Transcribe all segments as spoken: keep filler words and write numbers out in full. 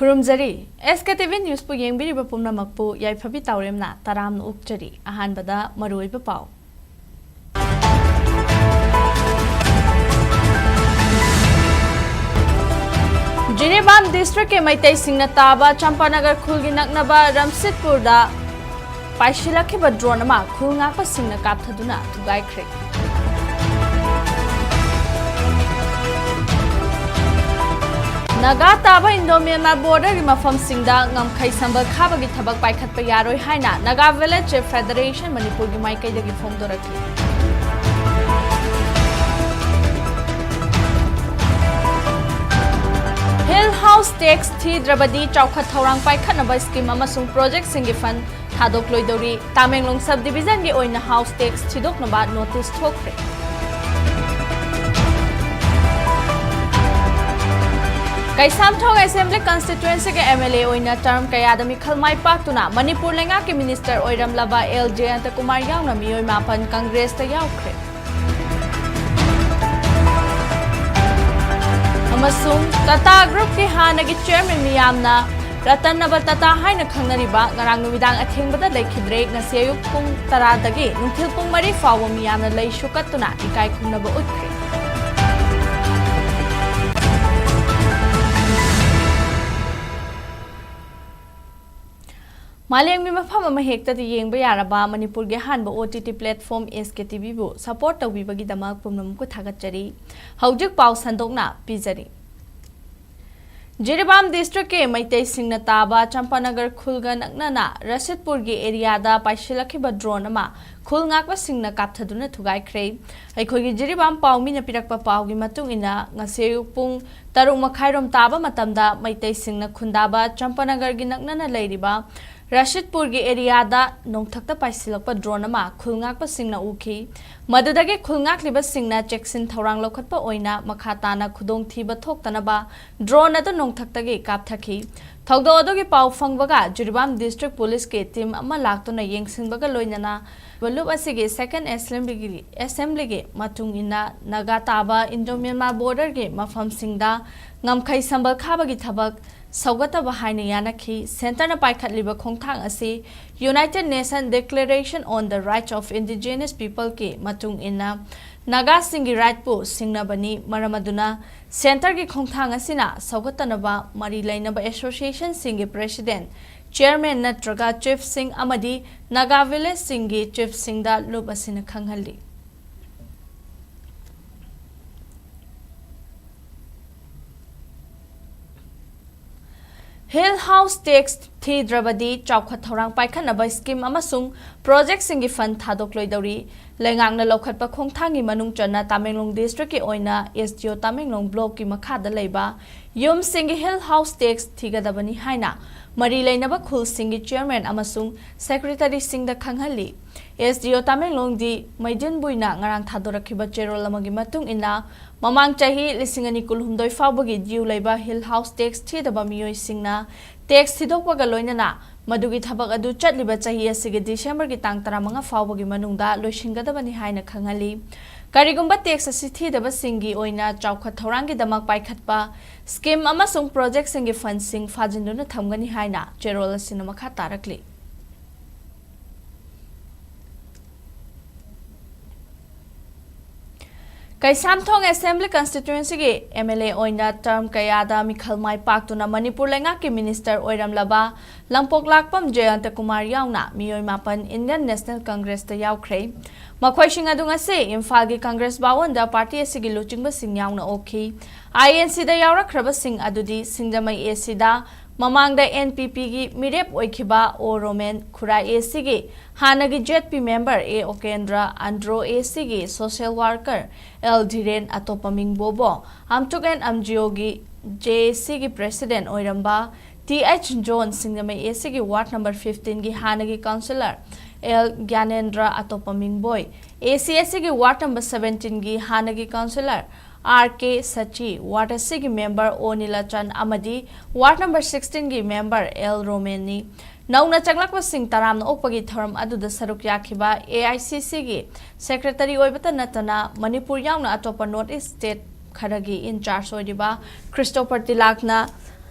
ꯈꯨꯔꯨꯝꯖꯔꯤ꯫ ꯑꯦꯁ ꯀꯦ T V ꯅ꯭ꯌꯨꯁꯄꯨ ꯌꯦꯡꯕꯤꯔꯤꯕ ꯄꯨꯝꯅꯃꯛꯄꯨ ꯌꯥꯏꯐꯕꯤ ꯇꯥꯎꯔꯦꯝꯅ ꯇꯔꯥꯝꯅ ꯑꯣꯛꯆꯔꯤ꯫ ꯑꯍꯥꯟꯕꯗ ꯃꯔꯨꯑꯣꯏꯕ ꯄꯥꯎ꯫ ꯖꯤꯔꯤꯕꯥꯝ ꯗꯤꯁꯇ꯭ꯔꯤꯛꯀꯤ ꯃꯩꯇꯩꯁꯤꯡꯅ ꯇꯥꯕ ꯆꯝꯄꯥꯅꯒꯔ ꯈꯨꯜꯒꯤ ꯅꯛꯅꯕ ꯔꯝꯁꯤꯠꯄꯨꯔꯗ ꯄꯥꯏꯁꯤꯜꯂꯛꯈꯤꯕ ꯗ꯭ꯔꯣꯟ ꯑꯃ ꯈꯨꯜ ꯉꯥꯛꯄꯁꯤꯡꯅ ꯀꯥꯞꯊꯗꯨꯅ ꯊꯨꯒꯥꯏꯈ꯭ꯔꯦ꯫ ꯅꯥꯒꯥ ꯇꯥꯕ ꯏꯟꯗꯣ ꯃ꯭ꯌꯥꯟꯃꯥꯔ ꯕꯣꯔꯗꯔꯒꯤ ꯃꯐꯝꯁꯤꯡꯗ ꯉꯝꯈꯩ ꯁꯝꯕꯜ ꯈꯥꯕꯒꯤ ꯊꯕꯛ ꯄꯥꯏꯈꯠꯄ ꯌꯥꯔꯣꯏ ꯍꯥꯏꯅ ꯅꯥꯒꯥ ꯚꯤꯂꯦꯖ ꯆꯤꯐ ꯐꯦꯗꯔꯦꯁꯟ ꯃꯅꯤꯄꯨꯔꯒꯤ ꯃꯥꯏꯀꯩꯗꯒꯤ ꯐꯣꯡꯗꯣꯔꯛꯈꯤ꯫ ꯍꯤꯜ ꯍꯥꯎꯁ ꯇꯦꯛꯁ ꯊꯤꯗ꯭ꯔꯕꯗꯤ ꯆꯥꯎꯈꯠ ꯊꯧꯔꯥꯡ ꯄꯥꯏꯈꯠꯅꯕ ꯁ꯭ꯀꯤꯝ ꯑꯃꯁꯨꯡ ꯄ꯭ꯔꯣꯖꯦꯛꯁꯤꯡꯒꯤ ꯐꯟ ꯊꯥꯗꯣꯛꯂꯣꯏꯗꯧꯔꯤ꯫ ꯇꯥꯃꯦꯡꯂꯣꯡ ꯁꯕ ꯗꯤꯕꯤꯖꯟꯒꯤ ꯑꯣꯏꯅ ꯍꯥꯎꯁ ꯇꯦꯛꯁ ꯊꯤꯗꯣꯛꯅꯕ ꯅꯣꯇꯤꯁ ꯊꯣꯛꯈ꯭ꯔꯦ꯫ ꯀꯩꯁꯥꯝꯊꯣꯡ ꯑꯦꯁꯦꯝꯕ꯭ꯂꯤ ꯀꯟꯁꯇꯤꯇ꯭ꯋꯦꯟꯁꯤꯒꯤ ꯑꯦꯝ ꯑꯦꯜ ꯑꯦ ꯑꯣꯏꯅ ꯇꯔꯝ ꯀꯌꯥꯗ ꯃꯤꯈꯜ ꯃꯥꯏ ꯄꯥꯛꯇꯨꯅ ꯃꯅꯤꯄꯨꯔ ꯂꯩꯉꯥꯛꯀꯤ ꯃꯤꯅꯤꯁꯇꯔ ꯑꯣꯏꯔꯝꯂꯕ ꯑꯦꯜ ꯖꯌꯟꯇꯀꯨꯃꯥꯔ ꯌꯥꯎꯅ ꯃꯤꯑꯣꯏ ꯃꯥꯄꯟ ꯀꯪꯒ꯭ꯔꯦꯁꯇ ꯌꯥꯎꯈ꯭ꯔꯦ꯫ ꯑꯃꯁꯨꯡ ꯇꯥꯇꯥ ꯒ꯭ꯔꯨꯞꯀꯤ ꯍꯥꯟꯅꯒꯤ ꯆꯤꯌꯔꯃꯦꯟ ꯃꯤꯌꯥꯝꯅ ꯔꯇꯟ ꯅꯕꯜ ꯇꯥꯇꯥ ꯍꯥꯏꯅ ꯈꯪꯅꯔꯤꯕ ꯉꯔꯥꯡ ꯅꯨꯃꯤꯗꯥꯡ ꯑꯊꯦꯡꯕꯗ ꯂꯩꯈꯤꯗ꯭ꯔꯦ꯫ ꯉꯁꯤ ꯑꯌꯨꯛ ꯄꯨꯡ ꯇꯔꯥꯗꯒꯤ ꯅꯨꯡꯊꯤꯜ ꯄꯨꯡ ꯃꯔꯤ ꯐꯥꯎꯕ ꯃꯤꯌꯥꯝꯅ ꯂꯩ ꯁꯨꯀꯠꯇꯨꯅ ꯏꯀꯥꯏ ꯈꯨꯝꯅꯕ ꯎꯠꯈ꯭ꯔꯦ꯫ ꯃꯥꯂꯦꯝꯒꯤ ꯃꯐꯝ ꯑꯃ ꯍꯦꯛꯇꯗ ꯌꯦꯡꯕ ꯌꯥꯔꯕ ꯃꯅꯤꯄꯨꯔꯒꯤ ꯑꯍꯥꯟꯕ ꯑꯣ ꯇꯤ ꯇꯤ ꯄ꯭ꯂꯦꯠꯐꯣꯝ ꯑꯦꯁ ꯀꯦ ꯇꯤ ꯚꯤꯕꯨ ꯁꯄꯣꯔꯠ ꯇꯧꯕꯤꯕꯒꯤꯗꯃꯛ ꯄꯨꯝꯅꯃꯛꯄꯨ ꯊꯥꯒꯠꯆꯔꯤ꯫ ꯍꯧꯖꯤꯛ ꯄꯥꯎ ꯁꯟꯗꯣꯛꯅ ꯄꯤꯖꯔꯤ꯫ ꯖꯤꯔꯤꯕꯥꯝ ꯗꯤꯁꯇ꯭ꯔꯤꯛꯀꯤ ꯃꯩꯇꯩꯁꯤꯡꯅ ꯇꯥꯕ ꯆꯝꯄꯥꯅꯒꯔ ꯈꯨꯜꯒ ꯅꯛꯅꯅ ꯔꯁꯤꯗꯄꯨꯔꯒꯤ ꯑꯦꯔꯤꯌꯥꯗ ꯄꯥꯏꯁꯤꯜꯂꯛꯈꯤꯕ ꯗ꯭ꯔꯣꯟ ꯑꯃ ꯈꯨꯜ ꯉꯥꯛꯄꯁꯤꯡꯅ ꯀꯥꯞꯊꯗꯨꯅ ꯊꯨꯒꯥꯏꯈ꯭ꯔꯦ꯫ ꯑꯩꯈꯣꯏꯒꯤ ꯖꯤꯔꯤꯕꯥꯝ ꯄꯥꯎꯃꯤꯅ ꯄꯤꯔꯛꯄ ꯄꯥꯎꯒꯤ ꯃꯇꯨꯡ ꯏꯟꯅ, ꯉꯁꯤ ꯑꯌꯨꯛ ꯄꯨꯡ ꯇꯔꯨꯛ ꯃꯈꯥꯏꯔꯣꯝ ꯇꯥꯕ ꯃꯇꯝꯗ ꯃꯩꯇꯩꯁꯤꯡꯅ ꯈꯨꯟꯗꯥꯕ ꯆꯝꯄꯥꯅꯒꯔꯒꯤ ꯅꯛꯅꯅ ꯂꯩꯔꯤꯕ ꯔꯁꯤꯗꯄꯨꯔꯒꯤ ꯑꯦꯔꯤꯌꯥꯗ ꯅꯣꯡꯊꯛꯇ ꯄꯥꯏꯁꯤꯜꯂꯛꯄ ꯗ꯭ꯔꯣꯟ ꯑꯃ ꯈꯨꯜ ꯉꯥꯛꯄꯁꯤꯡꯅ ꯎꯈꯤ꯫ ꯃꯗꯨꯗꯒꯤ ꯈꯨꯜ ꯉꯥꯛꯂꯤꯕꯁꯤꯡꯅ ꯆꯦꯛꯁꯤꯟ ꯊꯧꯔꯥꯡ ꯂꯧꯈꯠꯄ ꯑꯣꯏꯅ ꯃꯈꯥ ꯇꯥꯅ ꯈꯨꯗꯣꯡꯊꯤꯕ ꯊꯣꯛꯇꯅꯕ ꯗ꯭ꯔꯣꯟ ꯑꯗꯨ ꯅꯣꯡꯊꯛꯇꯒꯤ ꯀꯥꯞꯊꯈꯤ꯫ ꯊꯧꯗꯣꯛ ꯑꯗꯨꯒꯤ ꯄꯥꯎ ꯐꯪꯕꯒ ꯖꯤꯔꯤꯕꯥꯝ ꯗꯤꯁꯇ꯭ꯔꯤꯛ ꯄꯨꯂꯤꯁꯀꯤ ꯇꯤꯝ ꯑꯃ ꯂꯥꯛꯇꯨꯅ ꯌꯦꯡꯁꯤꯟꯕꯒ ꯂꯣꯏꯅꯅ ꯂꯨꯞ ꯑꯁꯤꯒꯤ ꯁꯦꯀꯦꯟ ꯑꯦꯁꯦꯝꯕ꯭ꯂꯤꯒꯤ, ꯑꯦꯁꯦꯝꯕ꯭ꯂꯤꯒꯤ ꯃꯇꯨꯡ ꯏꯟꯅ ꯅꯥꯒꯥ ꯇꯥꯕ ꯏꯟꯗꯣ ꯃ꯭ꯌꯥꯟꯃꯥꯔ ꯕꯣꯔꯗꯔꯒꯤ ꯃꯐꯝꯁꯤꯡꯗ ꯉꯝꯈꯩ ꯁꯝꯕꯜ ꯈꯥꯕꯒꯤ ꯊꯕꯛ ꯁꯧꯒꯠꯇꯕ ꯍꯥꯏꯅ ꯌꯥꯅꯈꯤ꯫ ꯁꯦꯟꯇꯔꯅ ꯄꯥꯏꯈꯠꯂꯤꯕ ꯈꯣꯡꯊꯥꯡ ꯑꯁꯤ United Nation Declaration on the Rights of Indigenous Peopleꯀꯤ ꯃꯇꯨꯡ ꯏꯟꯅ ꯅꯥꯒꯥꯁꯤꯡꯒꯤ ꯔꯥꯏꯠꯄꯨ ꯁꯤꯡꯅꯕꯅꯤ꯫ ꯃꯔꯝ ꯑꯗꯨꯅ ꯁꯦꯟꯇꯔꯒꯤ ꯈꯣꯡꯊꯥꯡ ꯑꯁꯤꯅ ꯁꯧꯒꯠꯇꯅꯕ ꯃꯔꯤ ꯂꯩꯅꯕ ꯑꯦꯁꯣꯁꯤꯌꯦꯁꯟꯁꯤꯡꯒꯤ ꯄ꯭ꯔꯦꯁꯤꯗꯦꯟꯠ, ꯆꯤꯌꯔꯃꯦꯟ ꯅꯠꯇ꯭ꯔꯒ ꯆꯤꯐꯁꯤꯡ ꯑꯃꯗꯤ ꯅꯥꯒꯥ ꯚꯤꯂꯦꯖꯁꯤꯡꯒꯤ ꯆꯤꯐꯁꯤꯡꯗ ꯂꯨꯞ ꯑꯁꯤꯅ ꯈꯪꯍꯜꯂꯤ꯫ ꯍꯤꯜ ꯍꯥꯎꯁ ꯇꯦꯛꯁ ꯊꯤꯗ꯭ꯔꯕꯗꯤ ꯆꯥꯎꯈꯠ ꯊꯧꯔꯥꯡ ꯄꯥꯏꯈꯠꯅꯕ ꯁ꯭ꯀꯤꯝ ꯑꯃꯁꯨꯡ ꯄ꯭ꯔꯣꯖꯦꯛꯁꯤꯡꯒꯤ ꯐꯟ ꯊꯥꯗꯣꯛꯂꯣꯏꯗꯧꯔꯤ꯫ ꯂꯩꯉꯥꯛꯅ ꯂꯧꯈꯠꯄ ꯈꯣꯡꯊꯥꯡꯒꯤ ꯃꯅꯨꯡ ꯆꯟꯅ ꯇꯥꯃꯦꯡꯂꯣꯡ ꯗꯤꯁꯇ꯭ꯔꯤꯛꯀꯤ ꯑꯣꯏꯅ ꯑꯦꯁ ꯗꯤ ꯑꯣ ꯇꯥꯃꯦꯡꯂꯣꯡ ꯕ꯭ꯂꯣꯛꯀꯤ ꯃꯈꯥꯗ ꯂꯩꯕ ꯌꯨꯝꯁꯤꯡꯒꯤ ꯍꯤꯜ ꯍꯥꯎꯁ ꯇꯦꯛꯁ ꯊꯤꯒꯗꯕꯅꯤ ꯍꯥꯏꯅ ꯃꯔꯤ ꯂꯩꯅꯕ ꯈꯨꯜꯁꯤꯡꯒꯤ ꯆꯤꯌꯔꯃꯦꯟ ꯑꯃꯁꯨꯡ ꯁꯦꯀ꯭ꯔꯦꯇꯔꯤꯁꯤꯡꯗ ꯈꯪꯍꯜꯂꯤ꯫ ꯑꯦꯁ ꯗꯤ ꯑꯣ ꯇꯥꯃꯦꯡꯂꯣꯡ ꯗꯤ ꯃꯩꯗꯤꯟꯕꯨꯏꯅ ꯉꯔꯥꯡ ꯊꯥꯗꯣꯔꯛꯈꯤꯕ ꯆꯦꯔꯣꯜ ꯑꯃꯒꯤ ꯃꯇꯨꯡ ꯏꯟꯅ, ꯃꯃꯥꯡ ꯆꯍꯤ ꯂꯤꯁꯤꯡ ꯑꯅꯤ ꯀꯨꯟꯍꯨꯝꯗꯣꯏ ꯐꯥꯎꯕꯒꯤ ꯗ꯭ꯌꯨ ꯂꯩꯕ ꯍꯤꯜ ꯍꯥꯎꯁ ꯇꯦꯛꯁ ꯊꯤꯗꯕ ꯃꯤꯑꯣꯏꯁꯤꯡꯅ ꯇꯦꯛꯁ ꯊꯤꯗꯣꯛꯄꯒ ꯂꯣꯏꯅꯅ ꯃꯗꯨꯒꯤ ꯊꯕꯛ ꯑꯗꯨ ꯆꯠꯂꯤꯕ ꯆꯍꯤ ꯑꯁꯤꯒꯤ ꯗꯤꯁꯦꯝꯕꯔꯒꯤ ꯇꯥꯡ ꯇꯔꯥꯃꯉꯥ ꯐꯥꯎꯕꯒꯤ ꯃꯅꯨꯡꯗ ꯂꯣꯏꯁꯤꯟꯒꯗꯕꯅꯤ ꯍꯥꯏꯅ ꯈꯪꯍꯜꯂꯤ꯫ ꯀꯔꯤꯒꯨꯝꯕ ꯇꯦꯛꯁ ꯑꯁꯤ ꯊꯤꯗꯕꯁꯤꯡꯒꯤ ꯑꯣꯏꯅ ꯆꯥꯎꯈꯠ ꯊꯧꯔꯥꯡꯒꯤꯗꯃꯛ ꯄꯥꯏꯈꯠꯄ ꯁ꯭ꯀꯤꯝ ꯑꯃꯁꯨꯡ ꯄ꯭ꯔꯣꯖꯦꯛꯁꯤꯡꯒꯤ ꯐꯟꯁꯤꯡ ꯐꯥꯖꯤꯟꯗꯨꯅ ꯊꯝꯒꯅꯤ ꯍꯥꯏꯅ ꯆꯦꯔꯣꯜ ꯑꯁꯤꯅ ꯃꯈꯥ ꯇꯥꯔꯛꯂꯤ꯫ ꯀꯩꯁꯥꯝꯊꯣꯡ ꯑꯦꯁꯦꯝꯕ꯭ꯂꯤ ꯀꯟꯁꯇꯤꯇ꯭ꯋꯦꯟꯁꯤꯒꯤ ꯑꯦꯝ ꯑꯦꯜ ꯑꯦ ꯑꯣꯏꯅ ꯇꯔꯝ ꯀꯌꯥꯗ ꯃꯤꯈꯜ ꯃꯥꯏ ꯄꯥꯛꯇꯨꯅ ꯃꯅꯤꯄꯨꯔ ꯂꯩꯉꯥꯛꯀꯤ ꯃꯤꯅꯤꯁꯇꯔ ꯑꯣꯏꯔꯝꯂꯕ ꯂꯥꯡꯄꯣꯛꯂꯥꯛꯄꯝ ꯖꯌꯟꯇ ꯀꯨꯃꯥꯔ ꯌꯥꯎꯅ ꯃꯤꯑꯣꯏ ꯃꯥꯄꯟ ꯏꯟꯗꯤꯌꯟ ꯅꯦꯁꯅꯦꯜ ꯀꯪꯒ꯭ꯔꯦꯁꯇ ꯌꯥꯎꯈ꯭ꯔꯦ꯫ ꯃꯈꯣꯏꯁꯤꯡ ꯑꯗꯨ ꯉꯁꯤ ꯏꯝꯐꯥꯜꯒꯤ ꯀꯪꯒ꯭ꯔꯦꯁ ꯚꯥꯋꯟꯗ ꯄꯥꯔꯇꯤ ꯑꯁꯤꯒꯤ ꯂꯨꯆꯤꯡꯕꯁꯤꯡ ꯌꯥꯎꯅ ꯑꯣꯛꯈꯤ꯫ ꯑꯥꯏ ꯑꯦꯟ ꯁꯤꯗ ꯌꯥꯎꯔꯛꯈ꯭ꯔꯕꯁꯤꯡ ꯑꯗꯨꯗꯤ ꯁꯤꯡꯖꯃꯩ ꯑꯦ ꯁꯤꯗ ꯃꯃꯥꯡꯗ ꯑꯦꯟ ꯄꯤ ꯄꯤꯒꯤ ꯃꯤꯔꯦꯞ ꯑꯣꯏꯈꯤꯕ ꯑꯣ ꯔꯣꯃꯦꯟ, ꯈꯨꯔꯥꯏ ꯑꯦ ꯁꯤꯒꯤ ꯍꯥꯟꯅꯒꯤ ꯖꯦꯠ ꯄꯤ ꯃꯦꯝꯕꯔ ꯑꯦ ꯑꯣꯀꯦꯟꯗ꯭ꯔ, ꯑꯟꯗ꯭ꯔꯣ ꯑꯦ ꯁꯤꯒꯤ ꯁꯣꯁꯤꯌꯦꯜ ꯋꯥꯔꯀꯔ ꯑꯦꯜ ꯙꯤꯔꯦꯟ, ꯑꯇꯣꯞꯄ ꯃꯤꯡ ꯕꯣꯕꯣ, ꯑꯝꯇꯨꯛ ꯑꯦꯟ ꯑꯝꯖꯤꯑꯣꯒꯤ ꯖꯦ ꯑꯦ ꯁꯤꯒꯤ ꯄ꯭ꯔꯦꯁꯤꯗꯦꯟꯠ ꯑꯣꯏꯔꯝꯕ ꯇꯤ ꯑꯩꯆ ꯖꯣꯟ, ꯁꯤꯡꯖꯃꯩ ꯑꯦ ꯁꯤꯒꯤ ꯋꯥꯔꯗ ꯅꯝꯕꯔ ꯐꯤꯐꯇꯤꯟꯒꯤ ꯍꯥꯟꯅꯒꯤ ꯀꯥꯎꯟꯁꯤꯂꯔ ꯑꯦꯜ ꯒ꯭ꯌꯥꯅꯦꯟꯗ꯭ꯔ, ꯑꯇꯣꯞꯄ ꯃꯤꯡ ꯕꯣꯏ, ꯑꯦ ꯁꯤ ꯑꯦ ꯁꯤꯒꯤ ꯋꯥꯔꯗ ꯅꯝꯕꯔ ꯁꯚꯦꯟꯇꯤꯟꯒꯤ ꯍꯥꯟꯅꯒꯤ ꯀꯥꯎꯟꯁꯤꯂꯔ ꯑꯥꯔ ꯀꯦ ꯁꯆꯤ, ꯋꯥꯔꯗ ꯑꯁꯤꯒꯤ ꯃꯦꯝꯕꯔ ꯑꯣ ꯅꯤꯂꯆꯟ ꯑꯃꯗꯤ ꯋꯥꯔꯗ ꯅꯝꯕꯔ ꯁꯤꯛꯁꯇꯤꯟꯒꯤ ꯃꯦꯝꯕꯔ ꯑꯦꯜ ꯔꯣꯃꯦꯟꯅꯤ꯫ ꯅꯧꯅ ꯆꯪꯂꯛꯄꯁꯤꯡ ꯇꯔꯥꯝꯅ ꯑꯣꯛꯄꯒꯤ ꯊꯧꯔꯝ ꯑꯗꯨꯗ ꯁꯔꯨꯛ ꯌꯥꯈꯤꯕ ꯑꯦ ꯑꯥꯏ ꯁꯤ ꯁꯤꯒꯤ ꯁꯦꯀ꯭ꯔꯦꯇꯔꯤ ꯑꯣꯏꯕꯇ ꯅꯠꯇꯅ ꯃꯅꯤꯄꯨꯔ ꯌꯥꯎꯅ ꯑꯇꯣꯞꯄ ꯅꯣꯔꯠ ꯏꯁ ꯁ꯭ꯇꯦꯠ ꯈꯔꯒꯤ ꯏꯟꯆꯥꯔꯖ ꯑꯣꯏꯔꯤꯕ ꯈ꯭ꯔꯤꯁꯇꯣꯐꯔ ꯇꯤꯂꯥꯛꯅ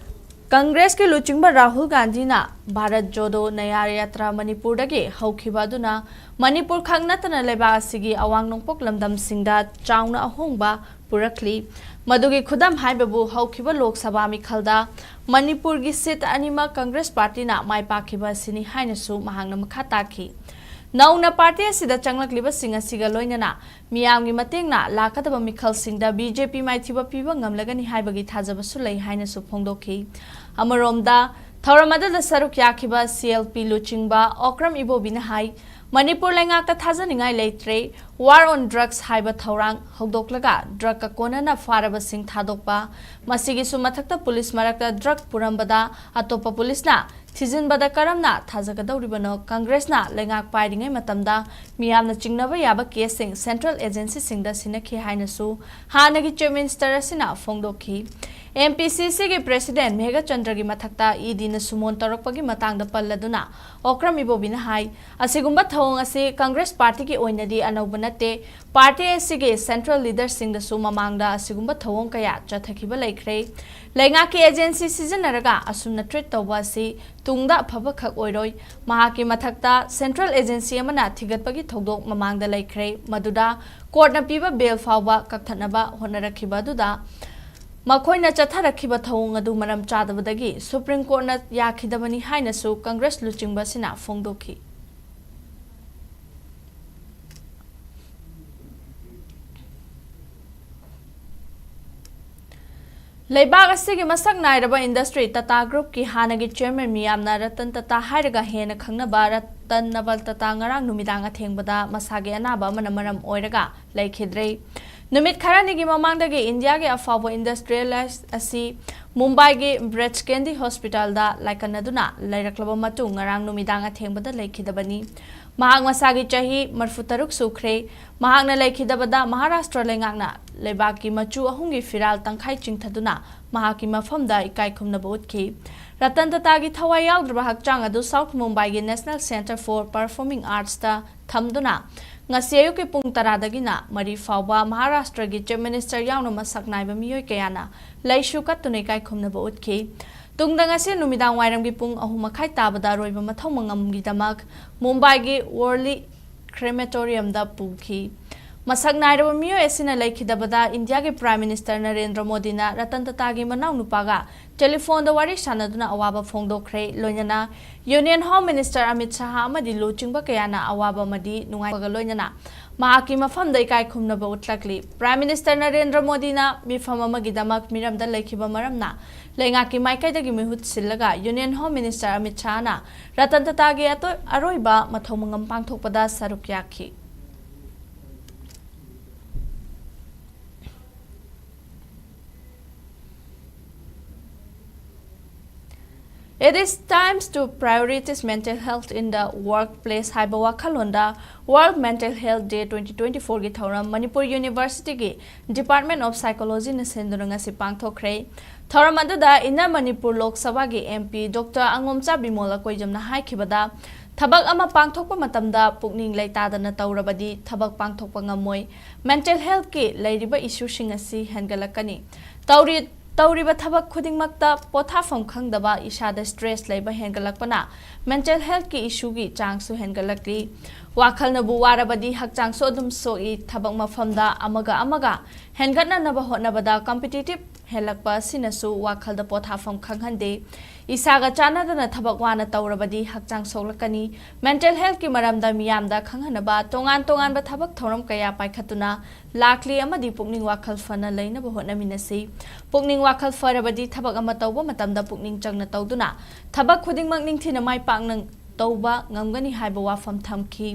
ꯀꯪꯒ꯭ꯔꯦꯁꯀꯤ ꯂꯨꯆꯤꯡꯕ ꯔꯥꯍꯨꯜ ꯒꯥꯟꯙꯤꯅ ꯚꯥꯔꯠ ꯖꯣꯗꯣ ꯅꯌꯥ ꯌꯥꯇ꯭ꯔꯥ ꯃꯅꯤꯄꯨꯔꯗꯒꯤ ꯍꯧꯈꯤꯕ ꯑꯗꯨꯅ ꯃꯅꯤꯄꯨꯔ ꯈꯛ ꯅꯠꯇꯅ ꯂꯩꯕꯥꯛ ꯑꯁꯤꯒꯤ ꯑꯋꯥꯡ ꯅꯣꯡꯄꯣꯛ ꯂꯝꯗꯝꯁꯤꯡꯗ ꯆꯥꯎꯅ ꯑꯍꯣꯡꯕ ꯄꯨꯔꯛꯂꯤ꯫ ꯃꯗꯨꯒꯤ ꯈꯨꯗꯝ ꯍꯥꯏꯕꯕꯨ ꯍꯧꯈꯤꯕ ꯂꯣꯛ ꯁꯚꯥ ꯃꯤꯈꯜꯗ ꯃꯅꯤꯄꯨꯔꯒꯤ ꯁꯤꯠ ꯑꯅꯤꯃꯛ ꯀꯪꯒ꯭ꯔꯦꯁ ꯄꯥꯔꯇꯤꯅ ꯃꯥꯏ ꯄꯥꯛꯈꯤꯕ ꯑꯁꯤꯅꯤ ꯍꯥꯏꯅꯁꯨ ꯃꯍꯥꯛꯅ ꯃꯈꯥ ꯇꯥꯈꯤ꯫ ꯅꯧꯅ ꯄꯥꯔꯇꯤ ꯑꯁꯤꯗ ꯆꯪꯂꯛꯂꯤꯕꯁꯤꯡ ꯑꯁꯤꯒ ꯂꯣꯏꯅꯅ ꯃꯤꯌꯥꯝꯒꯤ ꯃꯇꯦꯡꯅ ꯂꯥꯛꯀꯗꯕ ꯃꯤꯈꯜꯁꯤꯡꯗ ꯕꯤ ꯖꯦ ꯄꯤ ꯃꯥꯏꯊꯤꯕ ꯄꯤꯕ ꯉꯝꯂꯒꯅꯤ ꯍꯥꯏꯕꯒꯤ ꯊꯥꯖꯕꯁꯨ ꯂꯩ ꯍꯥꯏꯅꯁꯨ ꯐꯣꯡꯗꯣꯛꯈꯤ꯫ ꯑꯃꯔꯣꯝꯗ, ꯊꯧꯔꯝ ꯑꯗꯨꯗ ꯁꯔꯨꯛ ꯌꯥꯈꯤꯕ ꯁꯤ ꯑꯦꯜ ꯄꯤ ꯂꯨꯆꯤꯡꯕ ꯑꯣꯀ꯭ꯔꯝ ꯏꯕꯣꯕꯤꯅ ꯍꯥꯏ, ꯃꯅꯤꯄꯨꯔ ꯂꯩꯉꯥꯛꯇ ꯊꯥꯖꯅꯤꯡꯉꯥꯏ ꯂꯩꯇ꯭ꯔꯦ꯫ War on Drugs ꯍꯥꯏꯕ ꯊꯧꯔꯥꯡ ꯍꯧꯗꯣꯛꯂꯒ ꯗ꯭ꯔꯒꯀ ꯀꯣꯟꯅꯅ ꯐꯥꯔꯕꯁꯤꯡ ꯊꯥꯗꯣꯛꯄ, ꯃꯁꯤꯒꯤꯁꯨ ꯃꯊꯛꯇ ꯄꯨꯂꯤꯁ ꯃꯔꯛꯇ ꯗ꯭ꯔꯒ ꯄꯨꯔꯝꯕꯗ ꯑꯇꯣꯞꯄ ꯄꯨꯂꯤꯁꯅ ꯊꯤꯖꯤꯟꯕꯗ ꯀꯔꯝꯅ ꯊꯥꯖꯒꯗꯧꯔꯤꯕꯅꯣ? ꯀꯪꯒ꯭ꯔꯦꯁꯅ ꯂꯩꯉꯥꯛ ꯄꯥꯏꯔꯤꯉꯩ ꯃꯇꯝꯗ ꯃꯤꯌꯥꯝꯅ ꯆꯤꯡꯅꯕ ꯌꯥꯕ ꯀꯦꯁꯁꯤꯡ ꯁꯦꯟꯇ꯭ꯔꯦꯜ ꯑꯦꯖꯦꯟꯁꯤꯁꯤꯡꯗ ꯁꯤꯟꯅꯈꯤ ꯍꯥꯏꯅꯁꯨ ꯍꯥꯟꯅꯒꯤ ꯆꯤꯐ ꯃꯤꯅꯤꯁꯇꯔ ꯑꯁꯤꯅ ꯐꯣꯡꯗꯣꯛꯈꯤ꯫ ꯑꯦꯝ ꯄꯤ ꯁꯤ ꯁꯤꯒꯤ ꯄ꯭ꯔꯦꯁꯤꯗꯦꯟꯠ ꯃꯦꯘꯆꯟꯗ꯭ꯔꯒꯤ ꯃꯊꯛꯇ ꯏ ꯗꯤꯅ ꯁꯨꯃꯣꯟ ꯇꯧꯔꯛꯄꯒꯤ ꯃꯇꯥꯡꯗ ꯄꯜꯂꯗꯨꯅ ꯑꯣꯀ꯭ꯔꯝ ꯏꯕꯣꯕꯤꯅ ꯍꯥꯏ, ꯑꯁꯤꯒꯨꯝꯕ ꯊꯧꯑꯣꯡ ꯑꯁꯤ ꯀꯪꯒ꯭ꯔꯦꯁ ꯄꯥꯔꯇꯤꯒꯤ ꯑꯣꯏꯅꯗꯤ ꯑꯅꯧꯕ ꯅꯠꯇꯦ꯫ ꯄꯥꯔꯇꯤ ꯑꯁꯤꯒꯤ ꯁꯦꯟꯇ꯭ꯔꯦꯜ ꯂꯤꯗꯔꯁꯤꯡꯗꯁꯨ ꯃꯃꯥꯡꯗ ꯑꯁꯤꯒꯨꯝꯕ ꯊꯧꯑꯣꯡ ꯀꯌꯥ ꯆꯠꯊꯈꯤꯕ ꯂꯩꯈ꯭ꯔꯦ꯫ ꯂꯩꯉꯥꯛꯀꯤ ꯑꯦꯖꯦꯟꯁꯤ ꯁꯤꯖꯤꯟꯅꯔꯒ ꯑꯁꯨꯝꯅ ꯇ꯭ꯔꯤꯠ ꯇꯧꯕ ꯑꯁꯤ ꯇꯨꯡꯗ ꯑꯐꯕ ꯈꯛ ꯑꯣꯏꯔꯣꯏ꯫ ꯃꯍꯥꯛꯀꯤ ꯃꯊꯛꯇ ꯁꯦꯟꯇ꯭ꯔꯦꯜ ꯑꯦꯖꯦꯟꯁꯤ ꯑꯃꯅ ꯊꯤꯒꯠꯄꯒꯤ ꯊꯧꯗꯣꯛ ꯃꯃꯥꯡꯗ ꯂꯩꯈ꯭ꯔꯦ, ꯃꯗꯨꯗ ꯀꯣꯔꯠꯅ ꯄꯤꯕ ꯕꯦꯜ ꯐꯥꯎꯕ ꯀꯛꯊꯠꯅꯕ ꯍꯣꯠꯅꯔꯛꯈꯤꯕ ꯑꯗꯨꯗ ꯃꯈꯣꯏꯅ ꯆꯠꯊꯔꯛꯈꯤꯕ ꯊꯧꯑꯣꯡ ꯑꯗꯨ ꯃꯔꯝ ꯆꯥꯗꯕꯗꯒꯤ ꯁꯨꯄ꯭ꯔꯤꯝ ꯀꯣꯔꯠꯅ ꯌꯥꯈꯤꯗꯕꯅꯤ ꯍꯥꯏꯅꯁꯨ ꯀꯪꯒ꯭ꯔꯦꯁ ꯂꯨꯆꯤꯡꯕ ꯑꯁꯤꯅ ꯐꯣꯡꯗꯣꯛꯈꯤ꯫ ꯂꯩꯕꯥꯛ ꯑꯁꯤꯒꯤ ꯃꯁꯛ ꯅꯥꯏꯔꯕ ꯏꯟꯗꯁꯇ꯭ꯔꯤ ꯇꯥꯇꯥ ꯒ꯭ꯔꯨꯞꯀꯤ ꯍꯥꯟꯅꯒꯤ ꯆꯤꯌꯔꯃꯦꯟ ꯃꯤꯌꯥꯝꯅ ꯔꯇꯟ ꯇꯥꯇꯥ ꯍꯥꯏꯔꯒ ꯍꯦꯟꯅ ꯈꯪꯅꯕ ꯔꯇꯟ ꯅꯕꯜ ꯇꯥꯇꯥ ꯉꯔꯥꯡ ꯅꯨꯃꯤꯗꯥꯡ ꯑꯊꯦꯡꯕꯗ ꯃꯁꯥꯒꯤ ꯑꯅꯥꯕ ꯑꯃꯅ ꯃꯔꯝ ꯑꯣꯏꯔꯒ ꯂꯩꯈꯤꯗ꯭ꯔꯦ꯫ ꯅꯨꯃꯤꯠ ꯈꯔꯅꯤꯒꯤ ꯃꯃꯥꯡꯗꯒꯤ ꯏꯟꯗꯤꯌꯥꯒꯤ ꯑꯐꯥꯎꯕ ꯏꯟꯗꯁꯇ꯭ꯔꯤꯌꯦꯂꯥꯏꯁ ꯑꯁꯤ ꯃꯨꯝꯕꯥꯏꯒꯤ ꯕ꯭ꯔꯦꯆ ꯀꯦꯟꯗꯤ ꯍꯣꯁꯄꯤꯇꯥꯜꯗ ꯂꯥꯏꯀꯠꯅꯗꯨꯅ ꯂꯩꯔꯛꯂꯕ ꯃꯇꯨꯡ ꯉꯔꯥꯡ ꯅꯨꯃꯤꯗꯥꯡ ꯑꯊꯦꯡꯕꯗ ꯂꯩꯈꯤꯗꯕꯅꯤ꯫ ꯃꯍꯥꯛ ꯃꯁꯥꯒꯤ ꯆꯍꯤ ꯃꯔꯤꯐꯨ ꯇꯔꯨꯛ ꯁꯨꯈ꯭ꯔꯦ꯫ ꯃꯍꯥꯛꯅ ꯂꯩꯈꯤꯗꯕꯗ ꯃꯍꯥꯔꯥꯁꯇ꯭ꯔ ꯂꯩꯉꯥꯛꯅ ꯂꯩꯕꯥꯛꯀꯤ ꯃꯆꯨ ꯑꯍꯨꯝꯒꯤ ꯐꯤꯔꯥꯜ ꯇꯪꯈꯥꯏ ꯆꯤꯡꯊꯗꯨꯅ ꯃꯍꯥꯛꯀꯤ ꯃꯐꯝꯗ ꯏꯀꯥꯏ ꯈꯨꯝꯅꯕ ꯎꯠꯈꯤ꯫ ꯔꯇꯟ ꯇꯥꯇꯥꯒꯤ ꯊꯋꯥꯏ ꯌꯥꯎꯗ꯭ꯔꯕ ꯍꯛꯆꯥꯡ ꯑꯗꯨ ꯁꯥꯎꯊ ꯃꯨꯝꯕꯥꯏꯒꯤ National Centre for Performing Artsꯇ ꯊꯝꯗꯨꯅ ꯉꯁꯤ ꯑꯌꯨꯛꯀꯤ ꯄꯨꯡ ꯇꯔꯥꯗꯒꯤꯅ ꯃꯔꯤ ꯐꯥꯎꯕ ꯃꯍꯥꯔꯥꯁꯇ꯭ꯔꯒꯤ ꯆꯤꯐ ꯃꯤꯅꯤꯁꯇꯔ ꯌꯥꯎꯅ ꯃꯁꯛ ꯅꯥꯏꯕ ꯃꯤꯑꯣꯏ ꯀꯌꯥꯅ ꯂꯩꯁꯨ ꯀꯠꯇꯨꯅ ꯏꯀꯥꯏ ꯈꯨꯝꯅꯕ ꯎꯠꯈꯤ꯫ ꯇꯨꯡꯗ ꯉꯁꯤ ꯅꯨꯃꯤꯗꯥꯡ ꯋꯥꯏꯔꯝꯒꯤ ꯄꯨꯡ ꯑꯍꯨꯝ ꯃꯈꯥꯏ ꯇꯥꯕꯗ ꯑꯔꯣꯏꯕ ꯃꯊꯧ ꯃꯉꯝꯒꯤꯗꯃꯛ ꯃꯨꯝꯕꯥꯏꯒꯤ ꯋꯥꯔꯂꯤ ꯀ꯭ꯔꯦꯃꯦꯇꯣꯔꯤꯌꯝꯗ ꯄꯨꯈꯤ꯫ ꯃꯁꯛ ꯅꯥꯏꯔꯕ ꯃꯤꯑꯣꯏ ꯑꯁꯤꯅ ꯂꯩꯈꯤꯗꯕꯗ ꯏꯟꯗꯤꯌꯥꯒꯤ ꯄ꯭ꯔꯥꯏꯝ ꯃꯤꯅꯤꯁꯇꯔ ꯅꯔꯦꯟꯗ꯭ꯔ ꯃꯣꯗꯤꯅ ꯔꯇꯟ ꯇꯥꯇꯥꯒꯤ ꯃꯅꯥꯎꯅꯨꯄꯥꯒ ꯇꯦꯂꯤꯐꯣꯟꯗ ꯋꯥꯔꯤ ꯁꯥꯟꯅꯗꯨꯅ ꯑꯋꯥꯕ ꯐꯣꯡꯗꯣꯛꯈ꯭ꯔꯦ꯫ ꯂꯣꯏꯅꯅ union home minister Amit Shah ꯑꯃꯗꯤ ꯂꯨꯆꯤꯡꯕ ꯀꯌꯥꯅ ꯑꯋꯥꯕ ꯑꯃꯗꯤ ꯅꯨꯡꯉꯥꯏꯕꯒ ꯂꯣꯏꯅꯅ ꯃꯍꯥꯛꯀꯤ ꯃꯐꯝꯗ ꯏꯀꯥꯏ ꯈꯨꯝꯅꯕ ꯎꯠꯂꯛꯂꯤ꯫ ꯄ꯭ꯔꯥꯏꯝ ꯃꯤꯅꯤꯁꯇꯔ ꯅꯔꯦꯟꯗ꯭ꯔ ꯃꯣꯗꯤꯅ ꯃꯤꯐꯝ ꯑꯃꯒꯤꯗꯃꯛ ꯃꯤꯔꯝꯗ ꯂꯩꯈꯤꯕ ꯃꯔꯝꯅ ꯂꯩꯉꯥꯛꯀꯤ ꯃꯥꯏꯀꯩꯗꯒꯤ ꯃꯤꯍꯨꯠ ꯁꯤꯜꯂꯒ ꯌꯨꯅꯤꯌꯟ ꯍꯣꯝ ꯃꯤꯅꯤꯁꯇꯔ ꯑꯃꯤꯠ ꯁꯥꯍꯅ ꯔꯇꯟ ꯇꯥꯇꯥꯒꯤ ꯑꯇꯣ-, ꯑꯔꯣꯏꯕ ꯃꯊꯧ ꯃꯉꯝ ꯄꯥꯡꯊꯣꯛꯄꯗ ꯁꯔꯨꯛ ꯌꯥꯈꯤ꯫ It is times to prioritize mental health in the workplace ꯍꯥꯏꯕ ꯋꯥꯈꯜꯂꯣꯟꯗ World Mental Health Day twenty twenty-four ꯒꯤ ꯊꯧꯔꯝ ꯃꯅꯤꯄꯨꯔ ꯌꯨꯅꯤꯚꯔꯁꯤꯇꯤꯒꯤ Department of Psychology ꯅ ꯁꯤꯟꯗꯨꯅ ꯉꯁꯤ ꯄꯥꯡꯊꯣꯛꯈ꯭ꯔꯦ꯫ ꯊꯧꯔꯝ ꯑꯗꯨꯗ ꯏꯟꯅꯔ ꯃꯅꯤꯄꯨꯔ ꯂꯣꯛ ꯁꯚꯥꯒꯤ M P Doctor ꯑꯉꯣꯝꯆꯥ ꯕꯤꯃꯣꯜ ꯑꯀꯣꯏꯖꯝꯅ ꯍꯥꯏꯈꯤꯕꯗ, ꯊꯕꯛ ꯑꯃ ꯄꯥꯡꯊꯣꯛꯄ ꯃꯇꯝꯗ ꯄꯨꯛꯅꯤꯡ ꯂꯩꯇꯥꯗꯅ ꯇꯧꯔꯕꯗꯤ ꯊꯕꯛ ꯄꯥꯡꯊꯣꯛꯄ ꯉꯝꯃꯣꯏ꯫ Mental health ꯀꯤ ꯂꯩꯔꯤꯕ issue ꯁꯤꯡ ꯑꯁꯤ ꯍꯦꯟꯒꯠꯂꯛꯀꯅꯤ꯫ ꯇꯧꯔꯤ-, ꯇꯧꯔꯤꯕ ꯊꯕꯛ ꯈꯨꯗꯤꯡꯃꯛꯇ ꯄꯣꯊꯥꯐꯝ ꯈꯪꯗꯕ, ꯏꯁꯥꯗ stress ꯂꯩꯕ ꯍꯦꯟꯒꯠꯂꯛꯄꯅ mental health ꯀꯤ issue ꯒꯤ ꯆꯥꯡꯁꯨ ꯍꯦꯟꯒꯠꯂꯛꯂꯤ꯫ ꯋꯥꯈꯜꯅꯕꯨ ꯋꯥꯔꯕꯗꯤ ꯍꯛꯆꯥꯡꯁꯨ ꯑꯗꯨꯝ ꯁꯣꯛꯏ꯫ ꯊꯕꯛ ꯃꯐꯝꯗ ꯑꯃꯒ ꯑꯃꯒ ꯍꯦꯟꯒꯠꯅꯅꯕ ꯍꯣꯠꯅꯕꯗ competitive ꯍꯦꯜꯂꯛꯄ ꯑꯁꯤꯅꯁꯨ ꯋꯥꯈꯜꯗ ꯄꯣꯊꯥꯐꯝ ꯈꯪꯍꯟꯗꯦ꯫ ꯏꯁꯥꯒ ꯆꯥꯟꯅꯗꯅ ꯊꯕꯛ ꯋꯥꯅ ꯇꯧꯔꯕꯗꯤ ꯍꯛꯆꯥꯡ ꯁꯣꯛꯂꯛꯀꯅꯤ꯫ Mental health ꯀꯤ ꯃꯔꯝꯗ ꯃꯤꯌꯥꯝꯗ ꯈꯪꯍꯟꯅꯕ ꯇꯣꯉꯥꯟ ꯇꯣꯉꯥꯟꯕ ꯊꯕꯛ ꯊꯧꯔꯝ ꯀꯌꯥ ꯄꯥꯏꯈꯠꯇꯨꯅ ꯂꯥꯛꯂꯤ ꯑꯃꯗꯤ ꯄꯨꯛꯅꯤꯡ ꯋꯥꯈꯜ ꯐꯅ ꯂꯩꯅꯕ ꯍꯣꯠꯅꯃꯤꯟꯅꯁꯤ꯫ ꯄꯨꯛꯅꯤꯡ ꯋꯥꯈꯜ ꯐꯔꯕꯗꯤ ꯊꯕꯛ ꯑꯃ ꯇꯧꯕ ꯃꯇꯝꯗ ꯄꯨꯛꯅꯤꯡ ꯆꯪꯅ ꯇꯧꯗꯨꯅ ꯊꯕꯛ ꯈꯨꯗꯤꯡꯃꯛ ꯅꯤꯡꯊꯤꯅ ꯃꯥꯏ ꯄꯥꯛꯅ ꯇꯧꯕ ꯉꯝꯒꯅꯤ ꯍꯥꯏꯕ ꯋꯥꯐꯝ ꯊꯝꯈꯤ꯫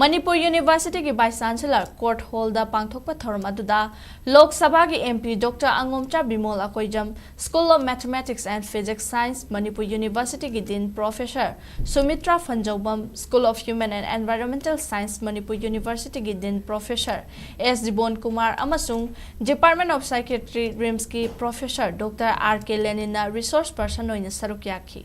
ꯃꯅꯤꯄꯨꯔ ꯌꯨꯅꯤꯚꯔꯁꯤꯇꯤꯒꯤ Vice Chancellor Court Hall ꯗ ꯄꯥꯡꯊꯣꯛꯄ ꯊꯧꯔꯝ ꯑꯗꯨꯗ ꯂꯣꯛ ꯁꯚꯥꯒꯤ M P Doctor ꯑꯉꯣꯝꯆꯥ Bimol Akoijam, School of Mathematics and Physics Science, Manipur ꯌꯨꯅꯤꯚꯔꯁꯤꯇꯤꯒꯤ Dean Professor ꯁꯨꯃꯤꯇ꯭ꯔꯥ ꯐꯟꯖꯧꯕꯝ, School of Human and Environmental Science, Manipur ꯌꯨꯅꯤꯚꯔꯁꯤꯇꯤꯒꯤ Dean Professor S ꯖꯤꯕꯣꯟ ꯀꯨꯃꯥꯔ ꯑꯃꯁꯨꯡ Department of Psychiatry, RIMS ꯀꯤ Professor Doctor R K ꯂꯦꯅꯤꯟꯅ resource person ꯑꯣꯏꯅ ꯁꯔꯨꯛ ꯌꯥꯈꯤ꯫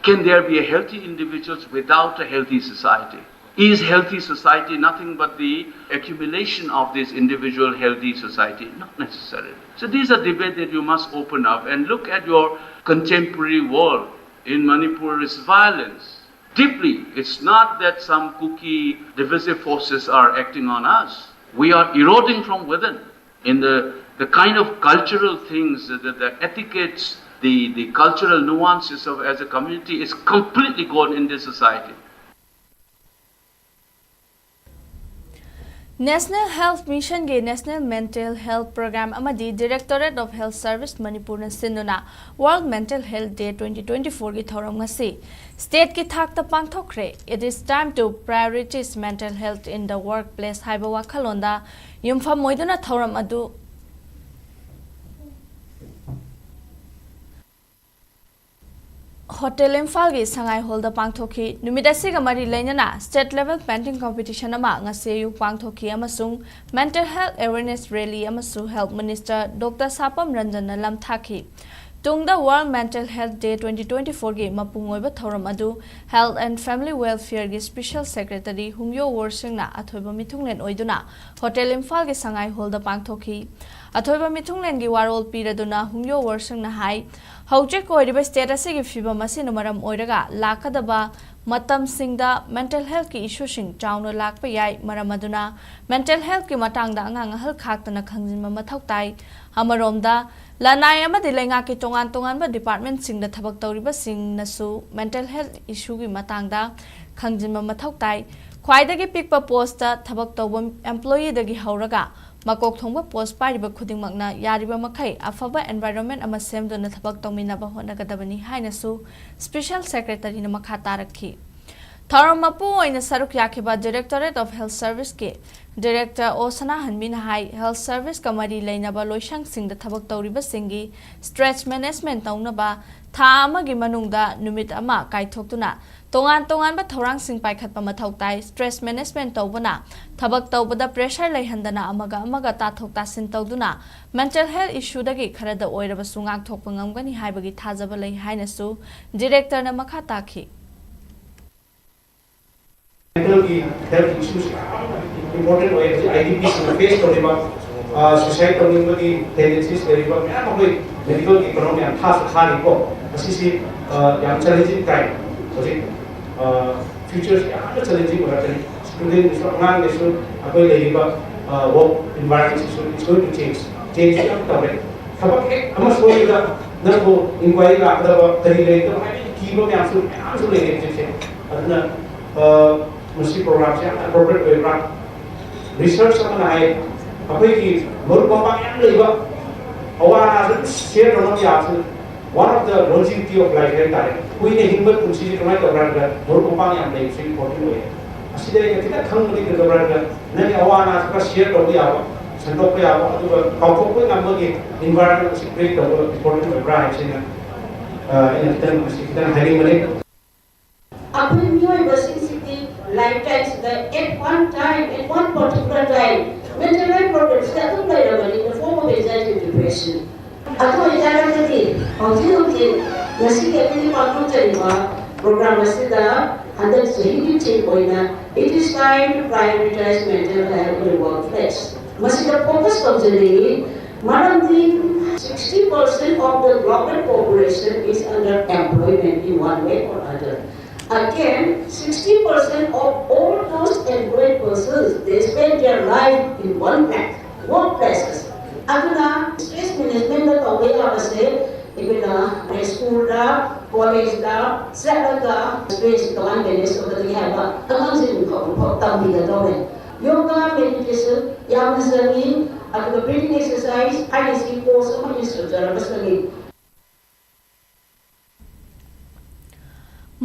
Can there be a healthy individuals without a healthy society? Is healthy society nothing but the accumulation of this individual healthy society? Not necessarily. So these are debates that you must open up and look at your contemporary world. In Manipur, is violence. Deeply, it's not that some Kuki divisive forces are acting on us. We are eroding from within. In the, the kind of cultural things, the, the etiquettes, the, the cultural nuances of as a community is completely gone in this society. National Health Mission ꯒꯤ National Mental Health Program ꯑꯃꯗꯤ Directorate of Health Service ꯃꯅꯤꯄꯨꯔꯅ ꯁꯤꯟꯗꯨꯅ World Mental Health Day twenty twenty-four ꯒꯤ ꯊꯧꯔꯝ ꯉꯁꯤ state ꯀꯤ ꯊꯥꯛꯇ ꯄꯥꯡꯊꯣꯛꯈ꯭ꯔꯦ꯫ It is time to prioritize mental health in the workplace ꯍꯥꯏꯕ ꯋꯥꯈꯜꯂꯣꯟꯗ ꯌꯨꯝꯐꯝ ꯑꯣꯏꯗꯨꯅ ꯊꯧꯔꯝ ꯑꯗꯨ ꯍꯣꯇꯦꯜ ꯏꯝꯐꯥꯜꯒꯤ ꯁꯉꯥꯏ ꯍꯣꯜꯗ ꯄꯥꯡꯊꯣꯛꯈꯤ꯫ ꯅꯨꯃꯤꯠ ꯑꯁꯤꯒ ꯃꯔꯤ ꯂꯩꯅꯅ state level painting competition ꯑꯃ ꯉꯁꯤ ꯑꯌꯨꯛ ꯄꯥꯡꯊꯣꯛꯈꯤ ꯑꯃꯁꯨꯡ mental health awareness rally ꯑꯃꯁꯨ Health Minister Doctor ꯁꯥꯄꯝ ꯔꯟꯖꯟꯅ ꯂꯝ ꯊꯥꯈꯤ꯫ ꯇꯨꯡꯗ World Mental Health Day twenty twenty-four ꯒꯤ ꯃꯄꯨꯡ ꯑꯣꯏꯕ ꯊꯧꯔꯝ ꯑꯗꯨ Health and Family Welfare ꯒꯤ Special Secretary ꯍꯨꯡꯌꯣ ꯋꯣꯔꯁꯤꯡꯅ ꯑꯊꯣꯏꯕ ꯃꯤꯊꯨꯡꯂꯦꯟ ꯑꯣꯏꯗꯨꯅ ꯍꯣꯇꯦꯜ ꯏꯝꯐꯥꯜꯒꯤ ꯁꯉꯥꯏ ꯍꯣꯜꯗ ꯄꯥꯡꯊꯣꯛꯈꯤ꯫ ꯑꯊꯣꯏꯕ ꯃꯤꯊꯨꯡꯂꯦꯟꯒꯤ ꯋꯥꯔꯣꯜ ꯄꯤꯔꯗꯨꯅ ꯍꯨꯡꯌꯣ ꯋꯣꯔꯁꯤꯡꯅ ꯍꯥꯏ, ꯍꯧꯖꯤꯛ ꯑꯣꯏꯔꯤꯕ state ꯑꯁꯤꯒꯤ ꯐꯤꯕꯝ ꯑꯁꯤꯅ ꯃꯔꯝ ꯑꯣꯏꯔꯒ ꯂꯥꯛꯀꯗꯕ ꯃꯇꯝꯁꯤꯡꯗ mental health ꯀꯤ issue ꯁꯤꯡ ꯆꯥꯎꯅ ꯂꯥꯛꯄ ꯌꯥꯏ꯫ ꯃꯔꯝ ꯑꯗꯨꯅ mental health ꯀꯤ ꯃꯇꯥꯡꯗ ꯑꯉꯥꯡ ꯑꯍꯜ ꯈꯥꯛꯇꯅ ꯈꯪꯖꯤꯟꯕ ꯃꯊꯧ ꯇꯥꯏ꯫ ꯑꯃꯔꯣꯝꯗ, ꯂꯅꯥꯏ ꯑꯃꯗꯤ ꯂꯩꯉꯥꯛꯀꯤ ꯇꯣꯉꯥꯟ ꯇꯣꯉꯥꯟꯕ department ꯁꯤꯡꯗ ꯊꯕꯛ ꯇꯧꯔꯤꯕꯁꯤꯡꯅꯁꯨ mental health issue ꯒꯤ ꯃꯇꯥꯡꯗ ꯈꯪꯖꯤꯟꯕ ꯃꯊꯧ ꯇꯥꯏ꯫ ꯈ꯭ꯋꯥꯏꯗꯒꯤ ꯄꯤꯛꯄ post ꯇ ꯊꯕꯛ ꯇꯧꯕ employee ꯗꯒꯤ ꯍꯧꯔꯒ ꯃꯀꯣꯛ ꯊꯣꯡꯕ post ꯄꯥꯏꯔꯤꯕ ꯈꯨꯗꯤꯡꯃꯛꯅ ꯌꯥꯔꯤꯕ ꯃꯈꯩ ꯑꯐꯕ environment ꯑꯃ ꯁꯦꯝꯗꯨꯅ ꯊꯕꯛ ꯇꯧꯃꯤꯟꯅꯕ ꯍꯣꯠꯅꯒꯗꯕꯅꯤ ꯍꯥꯏꯅꯁꯨ Special Secretary ꯅ ꯃꯈꯥ ꯇꯥꯔꯛꯈꯤ꯫ ꯊꯧꯔꯝ ꯃꯄꯨ ꯑꯣꯏꯅ ꯁꯔꯨꯛ ꯌꯥꯈꯤꯕ Directorate of Health Service ꯀꯤ Director ꯑꯣ ꯁꯅꯥꯍꯟꯕꯤꯅ ꯍꯥꯏ, health service ꯀ ꯃꯔꯤ ꯂꯩꯅꯕ ꯂꯣꯏꯁꯪꯁꯤꯡꯗ ꯊꯕꯛ ꯇꯧꯔꯤꯕꯁꯤꯡꯒꯤ stress management ꯇꯧꯅꯕ ꯊꯥ ꯑꯃꯒꯤ ꯃꯅꯨꯡꯗ ꯅꯨꯃꯤꯠ ꯑꯃ ꯀꯥꯏꯊꯣꯛꯇꯨꯅ ꯇꯣꯉꯥꯟ ꯇꯣꯉꯥꯟꯕ ꯊꯧꯔꯥꯡꯁꯤꯡ ꯄꯥꯏꯈꯠꯄ ꯃꯊꯧ ꯇꯥꯏ꯫ Stress management ꯇꯧꯕꯅ ꯊꯕꯛ ꯇꯧꯕꯗ pressure ꯂꯩꯍꯟꯗꯅ ꯑꯃꯒ ꯑꯃꯒ ꯇꯥꯊꯣꯛ ꯇꯥꯁꯤꯟ ꯇꯧꯗꯨꯅ mental health issue ꯗꯒꯤ ꯈꯔꯗ ꯑꯣꯏꯔꯕꯁꯨ ꯉꯥꯛꯊꯣꯛꯄ ꯉꯝꯒꯅꯤ ꯍꯥꯏꯕꯒꯤ ꯊꯥꯖꯕ ꯂꯩ ꯍꯥꯏꯅꯁꯨ Director ꯅ ꯃꯈꯥ ꯇꯥꯈꯤ꯫ ꯃꯦꯟꯇꯦꯜꯒꯤ ꯍꯦꯜꯊ ꯏꯁꯨꯁꯤ ꯌꯥꯝ ꯏꯝꯄꯣꯔꯇꯦꯟ ꯑꯣꯏ꯫ ꯍꯧꯖꯤꯛ ꯑꯥꯏ ꯗꯤ ꯄꯤꯁꯤꯡꯅ ꯐꯦꯁ ꯇꯧꯔꯤꯕ ꯁꯨꯏꯁꯥꯏꯠ ꯇꯧꯅꯤꯡꯕꯒꯤ ꯇꯦꯟꯗꯦꯟꯁꯤꯁ ꯂꯩꯔꯤꯕ ꯃꯌꯥꯝ ꯑꯩꯈꯣꯏ ꯃꯦꯗꯤꯀꯦꯜꯒꯤ ꯀꯩꯅꯣ ꯃꯌꯥꯝ ꯊꯥꯁꯨ ꯊꯥꯔꯤꯀꯣ꯫ ꯑꯁꯤꯁꯤ ꯌꯥꯝ ꯆꯦꯂꯦꯟꯖꯤꯡ ꯇꯥꯏꯝ꯫ ꯍꯧꯖꯤꯛ ꯐ꯭ꯌꯨꯆꯔꯁꯤ ꯌꯥꯝꯅ ꯆꯦꯂꯦꯟꯖꯤꯡ ꯑꯣꯏꯔꯛꯀꯅꯤ꯫ ꯁ꯭ꯇꯨꯗꯦꯟꯒꯤꯁꯨ, ꯑꯉꯥꯡꯒꯤꯁꯨ, ꯑꯩꯈꯣꯏ ꯂꯩꯔꯤꯕ ꯋꯥꯔꯛ ꯏꯟꯚꯥꯏꯔꯣꯟꯃꯦꯟꯁꯤꯁꯨ it's going to change, change ꯌꯥꯝ ꯇꯧꯔꯦ꯫ ꯊꯕꯛ ꯍꯦꯛ ꯑꯃ ꯁꯣꯏꯕꯗ ꯅꯪꯕꯨ ꯏꯟꯀ꯭ꯋꯥꯏꯔꯤ ꯂꯥꯛꯀꯗꯕ, ꯀꯔꯤ ꯂꯩꯒꯗꯕ ꯍꯥꯏꯕꯒꯤ ꯀꯤꯕ ꯃꯌꯥꯝꯁꯨ ꯃꯌꯥꯝꯁꯨ ꯂꯩꯔꯦ ꯍꯧꯖꯤꯛꯁꯦ꯫ ꯑꯗꯨꯅ ꯃꯁꯤ ꯄ꯭ꯔꯣꯒ꯭ꯔꯥꯝꯁꯦ ꯌꯥꯝꯅ ꯑꯦꯄ꯭ꯔꯣꯄ꯭ꯔꯤꯌꯦꯠ ꯑꯣꯏꯕ꯭ꯔꯥ? ꯔꯤꯁꯔꯆ ꯑꯃꯅ ꯍꯥꯏ, ꯑꯩꯈꯣꯏꯒꯤ ꯃꯔꯨꯞ ꯃꯄꯥꯡ ꯌꯥꯝ ꯂꯩꯕ, ꯑꯋꯥ ꯑꯅꯥꯁꯨ ꯑꯗꯨꯝ ꯁꯤꯌꯔ ꯇꯧꯅꯕ ꯌꯥꯕꯁꯦ, one of the longevity of life ꯍꯥꯏ ꯇꯥꯔꯦ꯫ ꯀꯨꯏꯅ ꯍꯤꯡꯕ ꯄꯨꯟꯁꯤꯁꯦ ꯀꯃꯥꯏꯅ ꯇꯧꯕ꯭ꯔꯥ ꯍꯥꯏꯔꯒ ꯃꯔꯨꯞ ꯃꯄꯥꯡ ꯌꯥꯝ ꯂꯩꯕꯁꯦ ꯏꯝꯄꯣꯔꯇꯦꯟ ꯑꯣꯏꯌꯦ꯫ ꯑꯁꯤꯗ ꯑꯩꯅ ꯈꯤꯇꯪ ꯈꯪꯕꯗꯤ ꯀꯩꯗꯧꯕ꯭ꯔꯥ ꯍꯥꯏꯔꯒ ꯅꯪꯒꯤ ꯑꯋꯥ ꯑꯅꯥꯁꯨ ꯈꯔ ꯁꯤꯌꯔ ꯇꯧꯕ ꯌꯥꯕ, ꯁꯟꯗꯣꯛꯄ ꯌꯥꯕ, ꯑꯗꯨꯒ ꯀꯥꯎꯊꯣꯛꯄ ꯉꯝꯕꯒꯤ ꯏꯟꯚꯥꯏꯔꯣꯟꯃꯦꯟ ꯑꯁꯤ ꯀ꯭ꯔꯤꯌꯦꯠ ꯇꯧꯕ ꯏꯝꯄꯣꯔꯇꯦꯟ ꯑꯣꯏꯕ꯭ꯔꯥ ꯍꯥꯏꯕꯁꯤꯅ ꯑꯩꯅ ꯈꯤꯇꯪ ꯃꯁꯤ ꯈꯤꯇꯪ ꯍꯥꯏꯅꯤꯡꯕꯅꯤ꯫ ꯑꯩꯈꯣꯏ ꯃꯤꯑꯣꯏꯕꯁꯤꯡꯁꯤꯗꯤ ꯂꯥꯏꯐ ꯇꯥꯏꯝꯁꯤꯗ at one time, at one particular time, mental health problemꯁꯤꯗ ꯑꯗꯨꯝ ꯂꯩꯔꯕꯅꯤ, in the form of anxiety and depression꯫ ꯑꯗꯨ ꯑꯣꯏꯇꯥꯔꯒꯗꯤ ꯍꯧꯖꯤꯛ ꯍꯧꯖꯤꯛ ꯉꯁꯤꯒꯤ ꯑꯩꯈꯣꯏꯒꯤ ꯄꯥꯡꯊꯣꯛꯆꯔꯤꯕ ꯄ꯭ꯔꯣꯒ꯭ꯔꯥꯝ ꯑꯁꯤꯗ ꯍꯟꯗꯛ ꯆꯍꯤꯒꯤ ꯊꯤꯝ ꯑꯣꯏꯅ It is time to prioritize mental health in the workplace꯫ ꯃꯁꯤꯗ ꯐꯣꯀꯁ ꯇꯧꯖꯅꯤꯡꯏ, ꯃꯔꯝꯗꯤ sixty percent of the global population is under employment in one way or other. Again, sixty percent of all those employed persons, they spend their life in one place, workplaces. ꯑꯗꯨꯅ stress ꯃꯦꯅꯦꯖꯃꯦꯟꯗ ꯇꯧꯕ ꯌꯥꯕꯁꯦ ꯑꯩꯈꯣꯏꯅ ꯁ꯭ꯀꯨꯜꯗ, ꯀꯣꯂꯦꯖꯇ ꯆꯠꯂꯒ stress ꯀꯃꯥꯏꯅ manage ꯇꯧꯒꯗꯒꯦ ꯍꯥꯏꯕ ꯑꯉꯥꯡꯁꯤꯡ ꯐꯥꯎ ꯇꯝꯕꯤꯒꯗꯧꯔꯦ꯫ ꯌꯣꯒꯥ, ꯃꯦꯗꯤꯇꯦꯁꯟ ꯌꯥꯝꯅ ꯆꯪꯉꯤ, ꯑꯗꯨꯒ ꯕ꯭ꯔꯤꯗꯤꯡ ꯑꯦꯛꯁꯔꯁꯥꯏꯁ ꯍꯥꯏꯔꯤꯁꯤ ꯀꯣꯔꯁ ꯑꯃ ꯏꯟꯁꯇ꯭ꯔꯛꯇꯔ ꯑꯃ ꯆꯪꯉꯤ꯫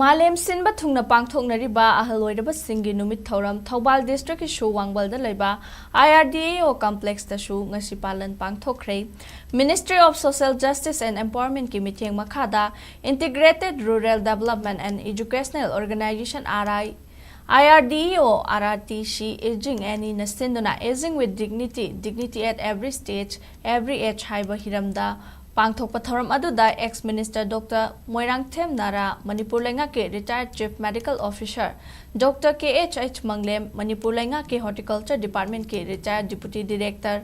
ꯃꯥꯂꯦꯝ ꯁꯤꯟꯕ ꯊꯨꯡꯅ ꯄꯥꯡꯊꯣꯛꯅꯔꯤꯕ ꯑꯍꯜ ꯑꯣꯏꯔꯕꯁꯤꯡꯒꯤ ꯅꯨꯃꯤꯠ ꯊꯧꯔꯝ ꯊꯧꯕꯥꯜ ꯗꯤꯁꯇ꯭ꯔꯤꯛꯀꯤ ꯁꯨ ꯋꯥꯡꯕꯜꯗ ꯂꯩꯕ ꯑꯥꯏ ꯑꯥꯔ ꯗꯤ ꯑꯦ ꯑꯣ ꯀꯝꯄ꯭ꯂꯦꯛꯁꯇꯁꯨ ꯉꯁꯤ ꯄꯥꯂꯟ ꯄꯥꯡꯊꯣꯛꯈ꯭ꯔꯦ꯫ Ministry of Social Justice and Empowermentꯀꯤ ꯃꯤꯠꯌꯦꯡ ꯃꯈꯥꯗ Integrated Rural Development and Educational Organization, R I, I R D E O, R R T C, Aging Annieꯅ ꯁꯤꯟꯗꯨꯅ Aging with Dignity, Dignity at Every Stage, Every Age ꯍꯥꯏꯕ ꯍꯤꯔꯝꯗ ꯄꯥꯡꯊꯣꯛꯄ ꯊꯧꯔꯝ ꯑꯗꯨꯗ ex minister Doctor Moirangthem ꯅꯥꯔꯥ, Manipur ꯂꯩꯉꯥꯛꯀꯤ retired chief medical officer Doctor K H H ꯃꯪꯂꯦꯝ, Manipur ꯂꯩꯉꯥꯛꯀꯤ horticulture department ꯀꯤ retired deputy director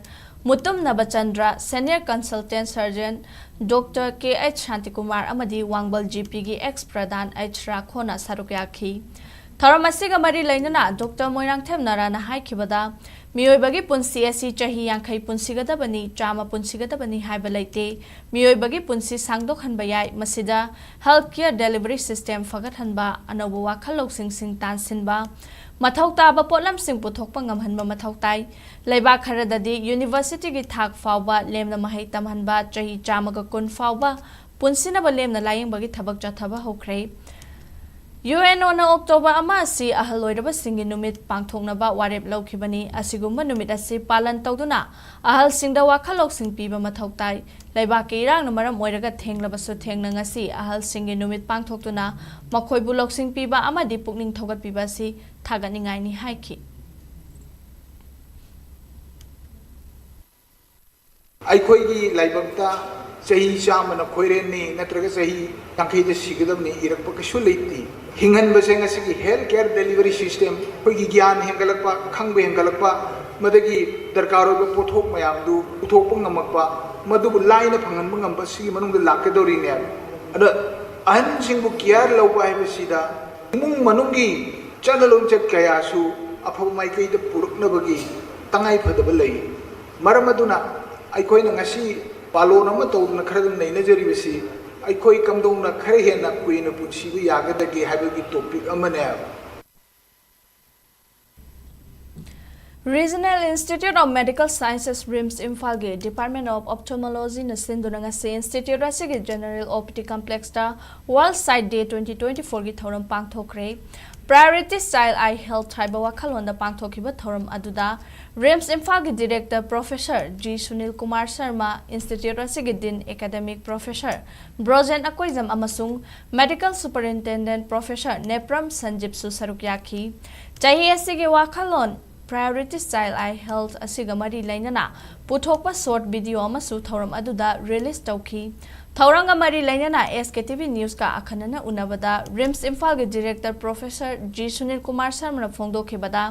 Mutum ꯅꯕꯆꯟꯗ꯭ꯔ, senior consultant surgeon Doctor K H Shantikumar ꯑꯃꯗꯤ ꯋꯥꯡꯕꯜ G P ꯒꯤ ex ꯄ꯭ꯔꯙꯥꯟ H ꯔꯥꯈꯣꯅ ꯁꯔꯨꯛ ꯌꯥꯈꯤ꯫ ꯊꯧꯔꯝ ꯑꯁꯤꯒ ꯃꯔꯤ ꯂꯩꯅꯅ Doctor ꯃꯣꯏꯔꯥꯡꯊꯦꯝ ꯅꯥꯔꯥꯅ ꯍꯥꯏꯈꯤꯕꯗ, ꯃꯤꯑꯣꯏꯕꯒꯤ ꯄꯨꯟꯁꯤ ꯑꯁꯤ ꯆꯍꯤ ꯌꯥꯡꯈꯩ ꯄꯨꯟꯁꯤꯒꯗꯕꯅꯤ, ꯆꯥꯝꯃ ꯄꯨꯟꯁꯤꯒꯗꯕꯅꯤ ꯍꯥꯏꯕ ꯂꯩꯇꯦ꯫ ꯃꯤꯑꯣꯏꯕꯒꯤ ꯄꯨꯟꯁꯤ ꯁꯥꯡꯗꯣꯛꯍꯟꯕ ꯌꯥꯏ꯫ ꯃꯁꯤꯗ health care delivery system ꯐꯒꯠꯍꯟꯕ, ꯑꯅꯧꯕ ꯋꯥꯈꯜ ꯂꯧꯁꯤꯡꯁꯤꯡ ꯇꯥꯟꯁꯤꯟꯕ, ꯃꯊꯧ ꯇꯥꯕ ꯄꯣꯠꯂꯝꯁꯤꯡ ꯄꯨꯊꯣꯛꯄ ꯉꯝꯍꯟꯕ ꯃꯊꯧ ꯇꯥꯏ꯫ ꯂꯩꯕꯥꯛ ꯈꯔꯗꯗꯤ university ꯒꯤ ꯊꯥꯛ ꯐꯥꯎꯕ ꯂꯦꯝꯅ ꯃꯍꯩ ꯇꯝꯍꯟꯕ, ꯆꯍꯤ ꯆꯥꯝꯃꯒ ꯀꯨꯟ ꯐꯥꯎꯕ ꯄꯨꯟꯁꯤꯅꯕ ꯂꯦꯝꯅ ꯂꯥꯌꯦꯡꯕꯒꯤ ꯊꯕꯛ ꯆꯠꯊꯕ ꯍꯧꯈ꯭ꯔꯦ꯫ UNO ꯅ October ꯑꯃ ꯑꯁꯤ ꯑꯍꯜ ꯑꯣꯏꯔꯕꯁꯤꯡꯒꯤ ꯅꯨꯃꯤꯠ ꯄꯥꯡꯊꯣꯛꯅꯕ ꯋꯥꯔꯦꯞ ꯂꯧꯈꯤꯕꯅꯤ꯫ ꯑꯁꯤꯒꯨꯝꯕ ꯅꯨꯃꯤꯠ ꯑꯁꯤ ꯄꯥꯂꯟ ꯇꯧꯗꯨꯅ ꯑꯍꯜꯁꯤꯡꯗ ꯋꯥꯈꯜ ꯂꯧꯁꯤꯡ ꯄꯤꯕ ꯃꯊꯧ ꯇꯥꯏ꯫ ꯂꯩꯕꯥꯛꯀꯤ ꯏꯔꯥꯡꯅ ꯃꯔꯝ ꯑꯣꯏꯔꯒ ꯊꯦꯡꯂꯕꯁꯨ ꯊꯦꯡꯅ ꯉꯁꯤ ꯑꯍꯜꯁꯤꯡꯒꯤ ꯅꯨꯃꯤꯠ ꯄꯥꯡꯊꯣꯛꯇꯨꯅ ꯃꯈꯣꯏꯕꯨ ꯂꯧꯁꯤꯡ ꯄꯤꯕ ꯑꯃꯗꯤ ꯄꯨꯛꯅꯤꯡ ꯊꯧꯒꯠꯄꯤꯕ ꯑꯁꯤ ꯊꯥꯒꯠꯅꯤꯡꯉꯥꯏꯅꯤ ꯍꯥꯏꯈꯤ꯫ ꯑꯩꯈꯣꯏꯒꯤ ꯂꯥꯏꯕꯛꯇ ꯆꯍꯤ ꯆꯥꯝꯃꯅ ꯈꯣꯏꯔꯦꯟꯅꯤ ꯅꯠꯇ꯭ꯔꯒ ꯆꯍꯤ ꯌꯥꯡꯈꯩꯗ ꯁꯤꯒꯗꯕꯅꯤ ꯏꯔꯛꯄ ꯀꯩꯁꯨ ꯂꯩꯇꯦ꯫ ꯍꯤꯡꯍꯟꯕꯁꯦ ꯉꯁꯤꯒꯤ health care delivery system, ꯑꯩꯈꯣꯏꯒꯤ ꯒ꯭ꯌꯥꯟ ꯍꯦꯟꯒꯠꯂꯛꯄ, ꯈꯪꯕ ꯍꯦꯟꯒꯠꯂꯛꯄ, ꯃꯗꯒꯤ ꯗꯔꯀꯥꯔ ꯑꯣꯏꯕ ꯄꯣꯠꯊꯣꯛ ꯃꯌꯥꯝꯗꯨ ꯄꯨꯊꯣꯛꯄ ꯉꯝꯃꯛꯄ, ꯃꯗꯨꯕꯨ ꯂꯥꯏꯅ ꯐꯪꯍꯟꯕ ꯉꯝꯕ ꯁꯤꯒꯤ ꯃꯅꯨꯡꯗ ꯂꯥꯛꯀꯗꯧꯔꯤꯅꯦꯕ꯫ ꯑꯗ ꯑꯍꯟꯁꯤꯡꯕꯨ care ꯂꯧꯕ ꯍꯥꯏꯕꯁꯤꯗ ꯏꯃꯨꯡ ꯃꯅꯨꯡꯒꯤ ꯆꯠꯅ ꯂꯣꯟꯆꯠ ꯀꯌꯥꯁꯨ ꯑꯐꯕ ꯃꯥꯏꯀꯩꯗ ꯄꯨꯔꯛꯅꯕꯒꯤ ꯇꯉꯥꯏ ꯐꯗꯕ ꯂꯩ꯫ ꯃꯔꯝ ꯑꯗꯨꯅ ꯑꯩꯈꯣꯏꯅ ꯉꯁꯤ ꯄꯥꯂꯣꯟ ꯑꯃ ꯇꯧꯗꯨꯅ ꯈꯔ ꯑꯗꯨꯝ ꯅꯩꯅꯖꯔꯤꯕꯁꯤ ꯑꯩꯈꯣꯏ ꯀꯝꯗꯧꯅ ꯈꯔ ꯍꯦꯟꯅ ꯀꯨꯏꯅ ꯄꯨꯟꯁꯤꯕ ꯌꯥꯒꯗꯒꯦ ꯍꯥꯏꯕꯒꯤ topic ꯑꯃꯅꯦꯕ꯫ Regional Institute of Medical Sciences, RIMS ꯏꯝꯐꯥꯜꯒꯤ Department of Ophthalmology ꯅ ꯁꯤꯟꯗꯨꯅ ꯉꯁꯤ institute ꯑꯁꯤꯒꯤ General OPD complex ꯇ World Sight Day twenty twenty-four ꯒꯤ ꯊꯧꯔꯝ ꯄꯥꯡꯊꯣꯛꯈ꯭ꯔꯦ꯫ Prioritize Child Eye Health ꯍꯥꯏꯕ ꯋꯥꯈꯜꯂꯣꯟꯗ ꯄꯥꯡꯊꯣꯛꯈꯤꯕ ꯊꯧꯔꯝ ꯑꯗꯨꯗ RIMS ꯏꯝꯐꯥꯜꯒꯤ Director Professor G Sunil Kumar Sharma, institute ꯑꯁꯤꯒꯤ Dean Academic Professor Brojen Akoijam ꯑꯃꯁꯨꯡ Medical Superintendent Professor ꯅꯦꯄ꯭ꯔꯝ ꯁꯟꯖꯤꯞꯁꯨ ꯁꯔꯨꯛ ꯌꯥꯈꯤ꯫ ꯆꯍꯤ ꯑꯁꯤꯒꯤ ꯋꯥꯈꯜꯂꯣꯟ Priorities Child Eye Health ꯑꯁꯤꯒ ꯃꯔꯤ ꯂꯩꯅꯅ ꯄꯨꯊꯣꯛꯄ short video ꯑꯃꯁꯨ ꯊꯧꯔꯝ ꯑꯗꯨꯗ release ꯇꯧꯈꯤ꯫ ꯊꯧꯔꯝꯒ ꯃꯔꯤ ꯂꯩꯅꯅ S K T V News ꯀ ꯑꯈꯟꯅꯅ ꯎꯅꯕꯗ RIMS ꯏꯝꯐꯥꯜꯒꯤ Director Professor G Sunil Kumar ꯁꯔꯃꯅ ꯐꯣꯡꯗꯣꯛꯈꯤꯕꯗ,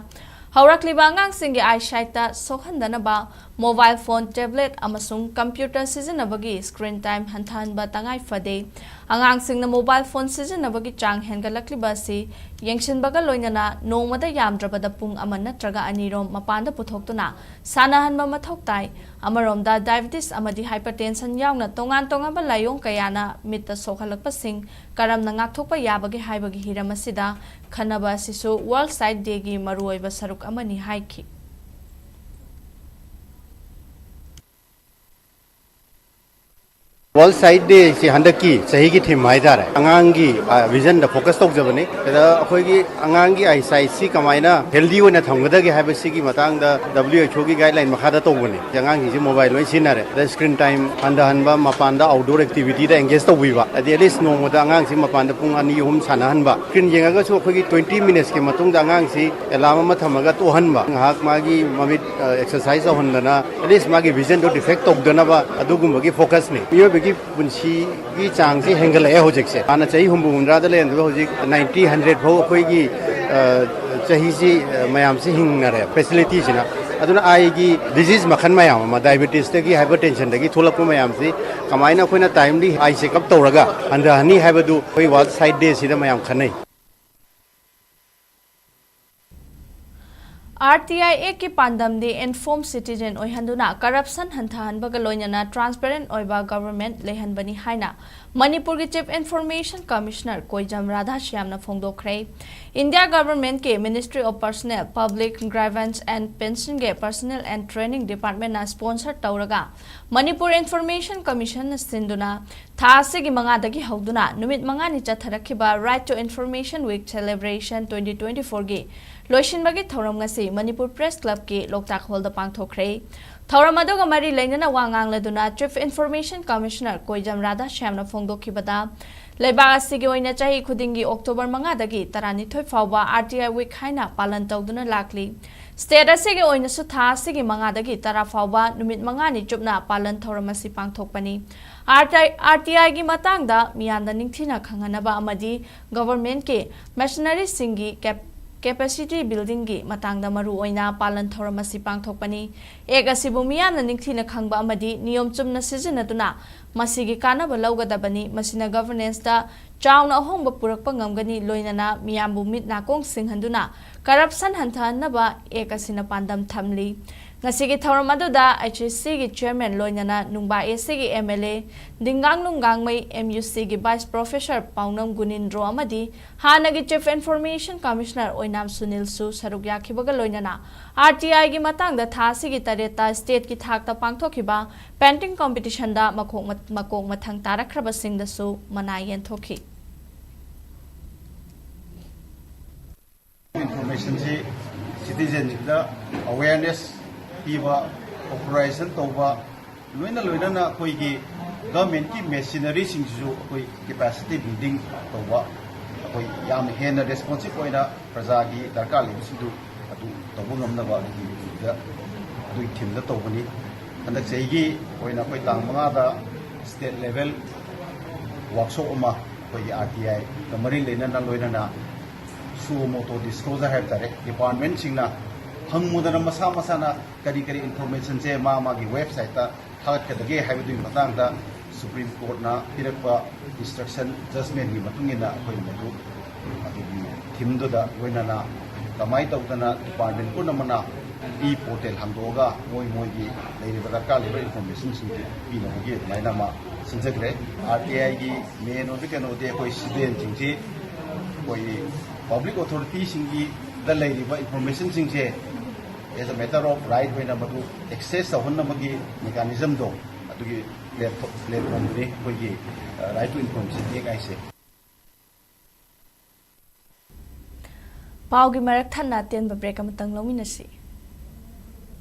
ꯍꯧꯔꯛꯂꯤꯕ ꯑꯉꯥꯡꯁꯤꯡꯒꯤ eyesight ꯇ ꯁꯣꯛꯍꯟꯗꯅꯕ mobile phone, tablet ꯑꯃꯁꯨꯡ computer ꯁꯤꯖꯤꯟꯅꯕꯒꯤ screen time ꯍꯟꯊꯍꯟꯕ ꯇꯉꯥꯏ ꯐꯗꯦ꯫ ꯑꯉꯥꯡꯁꯤꯡꯅ mobile phone ꯁꯤꯖꯤꯟꯅꯕꯒꯤ ꯆꯥꯡ ꯍꯦꯟꯒꯠꯂꯛꯂꯤꯕ ꯑꯁꯤ ꯌꯦꯡꯁꯤꯟꯕꯒ ꯂꯣꯏꯅꯅ ꯅꯣꯡꯃꯗ ꯌꯥꯝꯗ꯭ꯔꯕꯗ ꯄꯨꯡ ꯑꯃ ꯅꯠꯇ꯭ꯔꯒ ꯑꯅꯤꯔꯣꯝ ꯃꯄꯥꯟꯗ ꯄꯨꯊꯣꯛꯇꯨꯅ ꯁꯥꯟꯅꯍꯟꯕ ꯃꯊꯧ ꯇꯥꯏ꯫ ꯑꯃꯔꯣꯝꯗ, diabetes ꯑꯃꯗꯤ hypertension ꯌꯥꯎꯅ ꯇꯣꯉꯥꯟ ꯇꯣꯉꯥꯟꯕ ꯂꯥꯏꯑꯣꯡ ꯀꯌꯥꯅ ꯃꯤꯠꯇ ꯁꯣꯛꯍꯜꯂꯛꯄꯁꯤꯡ ꯀꯔꯝꯅ ꯉꯥꯛꯊꯣꯛꯄ ꯌꯥꯕꯒꯦ ꯍꯥꯏꯕꯒꯤ ꯍꯤꯔꯝ ꯑꯁꯤꯗ ꯈꯟꯅꯕ ꯑꯁꯤꯁꯨ World Sight Day ꯒꯤ ꯃꯔꯨꯑꯣꯏꯕ ꯁꯔꯨꯛ ꯑꯃꯅꯤ ꯍꯥꯏꯈꯤ꯫ World Sight Day ꯁꯤ ꯍꯟꯗꯛꯀꯤ ꯆꯍꯤꯒꯤ theme ꯍꯥꯏꯇꯥꯔꯦ, ꯑꯉꯥꯡꯒꯤ vision ꯗ focus ꯇꯧꯖꯕꯅꯤ꯫ ꯁꯤꯗ ꯑꯩꯈꯣꯏꯒꯤ ꯑꯉꯥꯡꯒꯤ eyesight ꯁꯤ ꯀꯃꯥꯏꯅ healthy ꯑꯣꯏꯅ ꯊꯝꯒꯗꯒꯦ ꯍꯥꯏꯕꯁꯤꯒꯤ ꯃꯇꯥꯡꯗ W H O ꯒꯤ guideline ꯃꯈꯥꯗ ꯇꯧꯕꯅꯤ꯫ ꯑꯉꯥꯡꯁꯤꯡꯁꯤ mobile ꯂꯣꯏ ꯁꯤꯖꯤꯟꯅꯔꯦ꯫ ꯑꯗ screen time ꯍꯟꯊꯍꯟꯕ, ꯃꯄꯥꯟꯗ outdoor activity ꯗ engage ꯇꯧꯕꯤꯕ, ꯍꯥꯏꯗꯤ at least ꯅꯣꯡꯃꯗ ꯑꯉꯥꯡꯁꯤ ꯃꯄꯥꯟꯗ ꯄꯨꯡ ꯑꯅꯤ ꯑꯍꯨꯝ ꯁꯥꯟꯅꯍꯟꯕ꯫ Screen ꯌꯦꯡꯉꯒꯁꯨ ꯑꯩꯈꯣꯏꯒꯤ twenty minutes ꯀꯤ ꯃꯇꯨꯡꯗ ꯑꯉꯥꯡꯁꯤ alarm ꯑꯃ ꯊꯝꯃꯒ ꯇꯣꯛꯍꯟꯕ, ꯉꯥꯏꯍꯥꯛ ꯃꯥꯒꯤ ꯃꯃꯤꯠ exercise ꯇꯧꯍꯟꯗꯅ at least ꯃꯥꯒꯤ vision ꯗꯣ defect ꯇꯧꯗꯅꯕ ꯑꯗꯨꯒꯨꯝꯕꯒꯤ focus ꯅꯤ꯫ ꯃꯤꯑꯣꯏꯕꯒꯤ ꯄꯨꯟꯁꯤꯒꯤ ꯆꯥꯡꯁꯤ ꯍꯦꯟꯒꯠꯂꯛꯑꯦ ꯍꯧꯖꯤꯛꯁꯦ꯫ ꯍꯥꯟꯅ ꯆꯍꯤ ꯍꯨꯝꯐꯨ ꯍꯨꯝꯗ꯭ꯔꯥꯗ ꯂꯩꯔꯝꯃꯤꯕ ꯍꯧꯖꯤꯛ ninety, hundred ꯐꯥꯎ ꯑꯩꯈꯣꯏꯒꯤ ꯆꯍꯤꯁꯤ ꯃꯌꯥꯝꯁꯤ ꯍꯤꯡꯅꯔꯦ facility ꯁꯤꯅ꯫ ꯑꯗꯨꯅ eye ꯒꯤ disease ꯃꯈꯜ ꯃꯌꯥꯝ ꯑꯃ, diabetes ꯇꯒꯤ hypertension ꯗꯒꯤ ꯊꯣꯛꯂꯛꯄ ꯃꯌꯥꯝꯁꯤ ꯀꯃꯥꯏꯅ ꯑꯩꯈꯣꯏꯅ timely eye checkup ꯇꯧꯔꯒ ꯍꯟꯊꯍꯟꯅꯤ ꯍꯥꯏꯕꯗꯨ ꯑꯩꯈꯣꯏ World Sight Day ꯁꯤꯗ ꯃꯌꯥꯝ ꯈꯟꯅꯩ꯫ R T I Act ꯀꯤ ꯄꯥꯟꯗꯝꯗꯤ informed citizen ꯑꯣꯏꯍꯟꯗꯨꯅ corruption ꯍꯟꯊꯍꯟꯕꯒ ꯂꯣꯏꯅꯅ transparent ꯑꯣꯏꯕ government ꯂꯩꯍꯟꯕꯅꯤ ꯍꯥꯏꯅ ꯃꯅꯤꯄꯨꯔꯒꯤ Chief Information Commissioner ꯀꯣꯏꯖꯝ ꯔꯥꯙꯥꯁ꯭ꯌꯥꯝꯅ ꯐꯣꯡꯗꯣꯛꯈ꯭ꯔꯦ꯫ India government ꯀꯤ Ministry of Personnel, Public Grievance and Pension ꯒꯤ Personnel and Training Department ꯅ sponsor ꯇꯧꯔꯒ Manipur Information Commission ꯅ ꯁꯤꯟꯗꯨꯅ ꯊꯥ ꯑꯁꯤꯒꯤ ꯃꯉꯥꯗꯒꯤ ꯍꯧꯗꯨꯅ ꯅꯨꯃꯤꯠ ꯃꯉꯥꯅꯤ ꯆꯠꯊꯔꯛꯈꯤꯕ Right to Information Week Celebration twenty twenty-four ꯒꯤ ꯂꯣꯏꯁꯤꯟꯕꯒꯤ ꯊꯧꯔꯝ ꯉꯁꯤ ꯃꯅꯤꯄꯨꯔ Press Club ꯀꯤ ꯂꯣꯛꯇꯥꯛ ꯍꯣꯜꯗ ꯄꯥꯡꯊꯣꯛꯈ꯭ꯔꯦ꯫ ꯊꯧꯔꯝ ꯑꯗꯨꯒ ꯃꯔꯤ ꯂꯩꯅꯅ ꯋꯥ ꯉꯥꯡꯂꯗꯨꯅ Chief Information Commissioner ꯀꯣꯏꯖꯝ ꯔꯥꯙꯥꯁ꯭ꯌꯥꯝꯅ ꯐꯣꯡꯗꯣꯛꯈꯤꯕꯗ, ꯂꯩꯕꯥꯛ ꯑꯁꯤꯒꯤ ꯑꯣꯏꯅ ꯆꯍꯤ ꯈꯨꯗꯤꯡꯒꯤ ꯑꯣꯛꯇꯣꯕꯔ ꯃꯉꯥꯗꯒꯤ ꯇꯔꯥꯅꯤꯊꯣꯏ ꯐꯥꯎꯕ R T I week ꯍꯥꯏꯅ ꯄꯥꯂꯟ ꯇꯧꯗꯨꯅ ꯂꯥꯛꯂꯤ꯫ State ꯑꯁꯤꯒꯤ ꯑꯣꯏꯅꯁꯨ ꯊꯥ ꯑꯁꯤꯒꯤ ꯃꯉꯥꯗꯒꯤ ꯇꯔꯥ ꯐꯥꯎꯕ ꯅꯨꯃꯤꯠ ꯃꯉꯥꯅꯤ ꯆꯨꯞꯅ ꯄꯥꯂꯟ ꯊꯧꯔꯝ ꯑꯁꯤ ꯄꯥꯡꯊꯣꯛꯄꯅꯤ꯫ R T I, R T I ꯒꯤ ꯃꯇꯥꯡꯗ ꯃꯤꯌꯥꯝꯗ ꯅꯤꯡꯊꯤꯅ ꯈꯪꯍꯟꯅꯕ ꯑꯃꯗꯤ government ꯀꯤ machinery ꯁꯤꯡꯒꯤ cap-, capacity building ꯒꯤ ꯃꯇꯥꯡꯗ ꯃꯔꯨ ꯑꯣꯏꯅ ꯄꯥꯂꯟ ꯊꯧꯔꯝ ꯑꯁꯤ ꯄꯥꯡꯊꯣꯛꯄꯅꯤ꯫ Act ꯑꯁꯤꯕꯨ ꯃꯤꯌꯥꯝꯅ ꯅꯤꯡꯊꯤꯅ ꯈꯪꯕ ꯑꯃꯗꯤ ꯅꯤꯌꯣꯝ ꯆꯨꯝꯅ ꯁꯤꯖꯤꯟꯅꯗꯨꯅ ꯃꯁꯤꯒꯤ ꯀꯥꯟꯅꯕ ꯂꯧꯒꯗꯕꯅꯤ꯫ ꯃꯁꯤꯅ governance ꯇ ꯆꯥꯎꯅ ꯑꯍꯣꯡꯕ ꯄꯨꯔꯛꯄ ꯉꯝꯒꯅꯤ, ꯂꯣꯏꯅꯅ ꯃꯤꯌꯥꯝꯕꯨ ꯃꯤꯠ ꯅꯥꯀꯣꯡ ꯁꯤꯡꯍꯟꯗꯨꯅ corruption ꯍꯟꯊꯍꯟꯅꯕ Act ꯑꯁꯤꯅ ꯄꯥꯟꯗꯝ ꯊꯝꯂꯤ꯫ ꯉꯁꯤꯒꯤ ꯊꯧꯔꯝ ꯑꯗꯨꯗ H A C ꯒꯤ chairman ꯂꯣꯏꯅꯅ ꯅꯨꯡꯕꯥ A C ꯒꯤ M L A ꯗꯤꯡꯒꯥꯡꯂꯨꯡ ꯒꯥꯡꯃꯩ, M U C ꯒꯤ vice professor ꯄꯥꯎꯅꯝ ꯒꯨꯅꯤꯟꯗ꯭ꯔꯣ ꯑꯃꯗꯤ ꯍꯥꯟꯅꯒꯤ Chief Information Commissioner ꯑꯣꯏꯅꯥꯝ ꯁꯨꯅꯤꯜꯁꯨ ꯁꯔꯨꯛ ꯌꯥꯈꯤꯕꯒ ꯂꯣꯏꯅꯅ R T I ꯒꯤ ꯃꯇꯥꯡꯗ ꯊꯥ ꯑꯁꯤꯒꯤ ꯇꯔꯦꯠꯇ state ꯀꯤ ꯊꯥꯛꯇ ꯄꯥꯡꯊꯣꯛꯈꯤꯕ painting competition ꯗ ꯃꯈꯣꯛ-, ꯃꯀꯣꯛ ꯃꯊꯪ ꯇꯥꯔꯛꯈ꯭ꯔꯕꯁꯤꯡꯗꯁꯨ ꯃꯅꯥ ꯌꯦꯟꯊꯣꯛꯈꯤ꯫ Information ꯁꯤ citizen ꯁꯤꯡꯗ awareness ꯄꯤꯕ, popularization ꯇꯧꯕ, ꯂꯣꯏꯅ ꯂꯣꯏꯅꯅ ꯑꯩꯈꯣꯏꯒꯤ government ꯀꯤ machinery ꯁꯤꯡꯁꯤꯁꯨ ꯑꯩꯈꯣꯏ capacity building ꯇꯧꯕ, ꯑꯩꯈꯣꯏ ꯌꯥꯝ ꯍꯦꯟꯅ responsive ꯑꯣꯏꯅ ꯄ꯭ꯔꯖꯥꯒꯤ ꯗꯔꯀꯥꯔ ꯂꯩꯕꯁꯤꯡꯗꯨ ꯑꯗꯨ ꯇꯧꯕ ꯉꯝꯅꯕ ꯑꯗꯨꯒꯤ ꯑꯗꯨꯒꯤ theme ꯗ ꯇꯧꯕꯅꯤ꯫ ꯍꯟꯗꯛ ꯆꯍꯤꯒꯤ ꯑꯣꯏꯅ ꯑꯩꯈꯣꯏ ꯇꯥꯡ ꯃꯉꯥꯗ state level workshop ꯑꯃ ꯑꯩꯈꯣꯏꯒꯤ R T I ꯒ ꯃꯔꯤ ꯂꯩꯅꯅ ꯂꯣꯏꯅꯅ suo motu disclosure ꯍꯥꯏꯕ ꯇꯥꯔꯦ, department ꯁꯤꯡꯅ ꯍꯪꯉꯨꯗꯅ ꯃꯁꯥ ꯃꯁꯥꯅ ꯀꯔꯤ ꯀꯔꯤ information ꯁꯦ ꯃꯥ ꯃꯥꯒꯤ website ꯇ ꯊꯥꯒꯠꯀꯗꯒꯦ ꯍꯥꯏꯕꯗꯨꯒꯤ ꯃꯇꯥꯡꯗ Supreme Court ꯅ ꯄꯤꯔꯛꯄ instruction, judgment ꯀꯤ ꯃꯇꯨꯡ ꯏꯟꯅ ꯑꯩꯈꯣꯏꯅ ꯃꯗꯨ ꯑꯗꯨꯒꯤ theme ꯗꯨꯗ ꯂꯣꯏꯅꯅ ꯀꯃꯥꯏꯅ ꯇꯧꯗꯅ department ꯄꯨꯝꯅꯃꯛꯅ e portal ꯍꯥꯡꯗꯣꯛꯑꯒ ꯃꯣꯏ ꯃꯣꯏꯒꯤ ꯂꯩꯔꯤꯕ ꯗꯔꯀꯥꯔ ꯂꯩꯕ information ꯁꯤꯡꯁꯤ ꯄꯤꯅꯕꯒꯤ ꯑꯗꯨꯃꯥꯏꯅ ꯑꯃ ꯁꯤꯟꯖꯈ꯭ꯔꯦ꯫ R T I ꯒꯤ main ꯑꯣꯏꯕ ꯀꯩꯅꯣꯗꯤ ꯑꯩꯈꯣꯏ citizen ꯁꯤꯡꯁꯤ ꯑꯩꯈꯣꯏꯒꯤ public authority ꯁꯤꯡꯒꯤꯗ ꯂꯩꯔꯤꯕ information ꯁꯤꯡꯁꯦ as a matter of right ꯑꯣꯏꯅ ꯃꯗꯨ access ꯇꯧꯍꯟꯅꯕꯒꯤ mechanism ꯗꯣ ꯑꯗꯨꯒꯤ platform, platform ꯗꯨꯅꯤ ꯑꯩꯈꯣꯏꯒꯤ, ꯑ, Right to Information Act ꯍꯥꯏꯁꯦ꯫ ꯄꯥꯎꯒꯤ ꯃꯔꯛ ꯊꯠꯅ ꯑꯇꯦꯟꯕ break ꯑꯃꯇꯪ ꯂꯧꯃꯤꯟꯅꯁꯤ꯫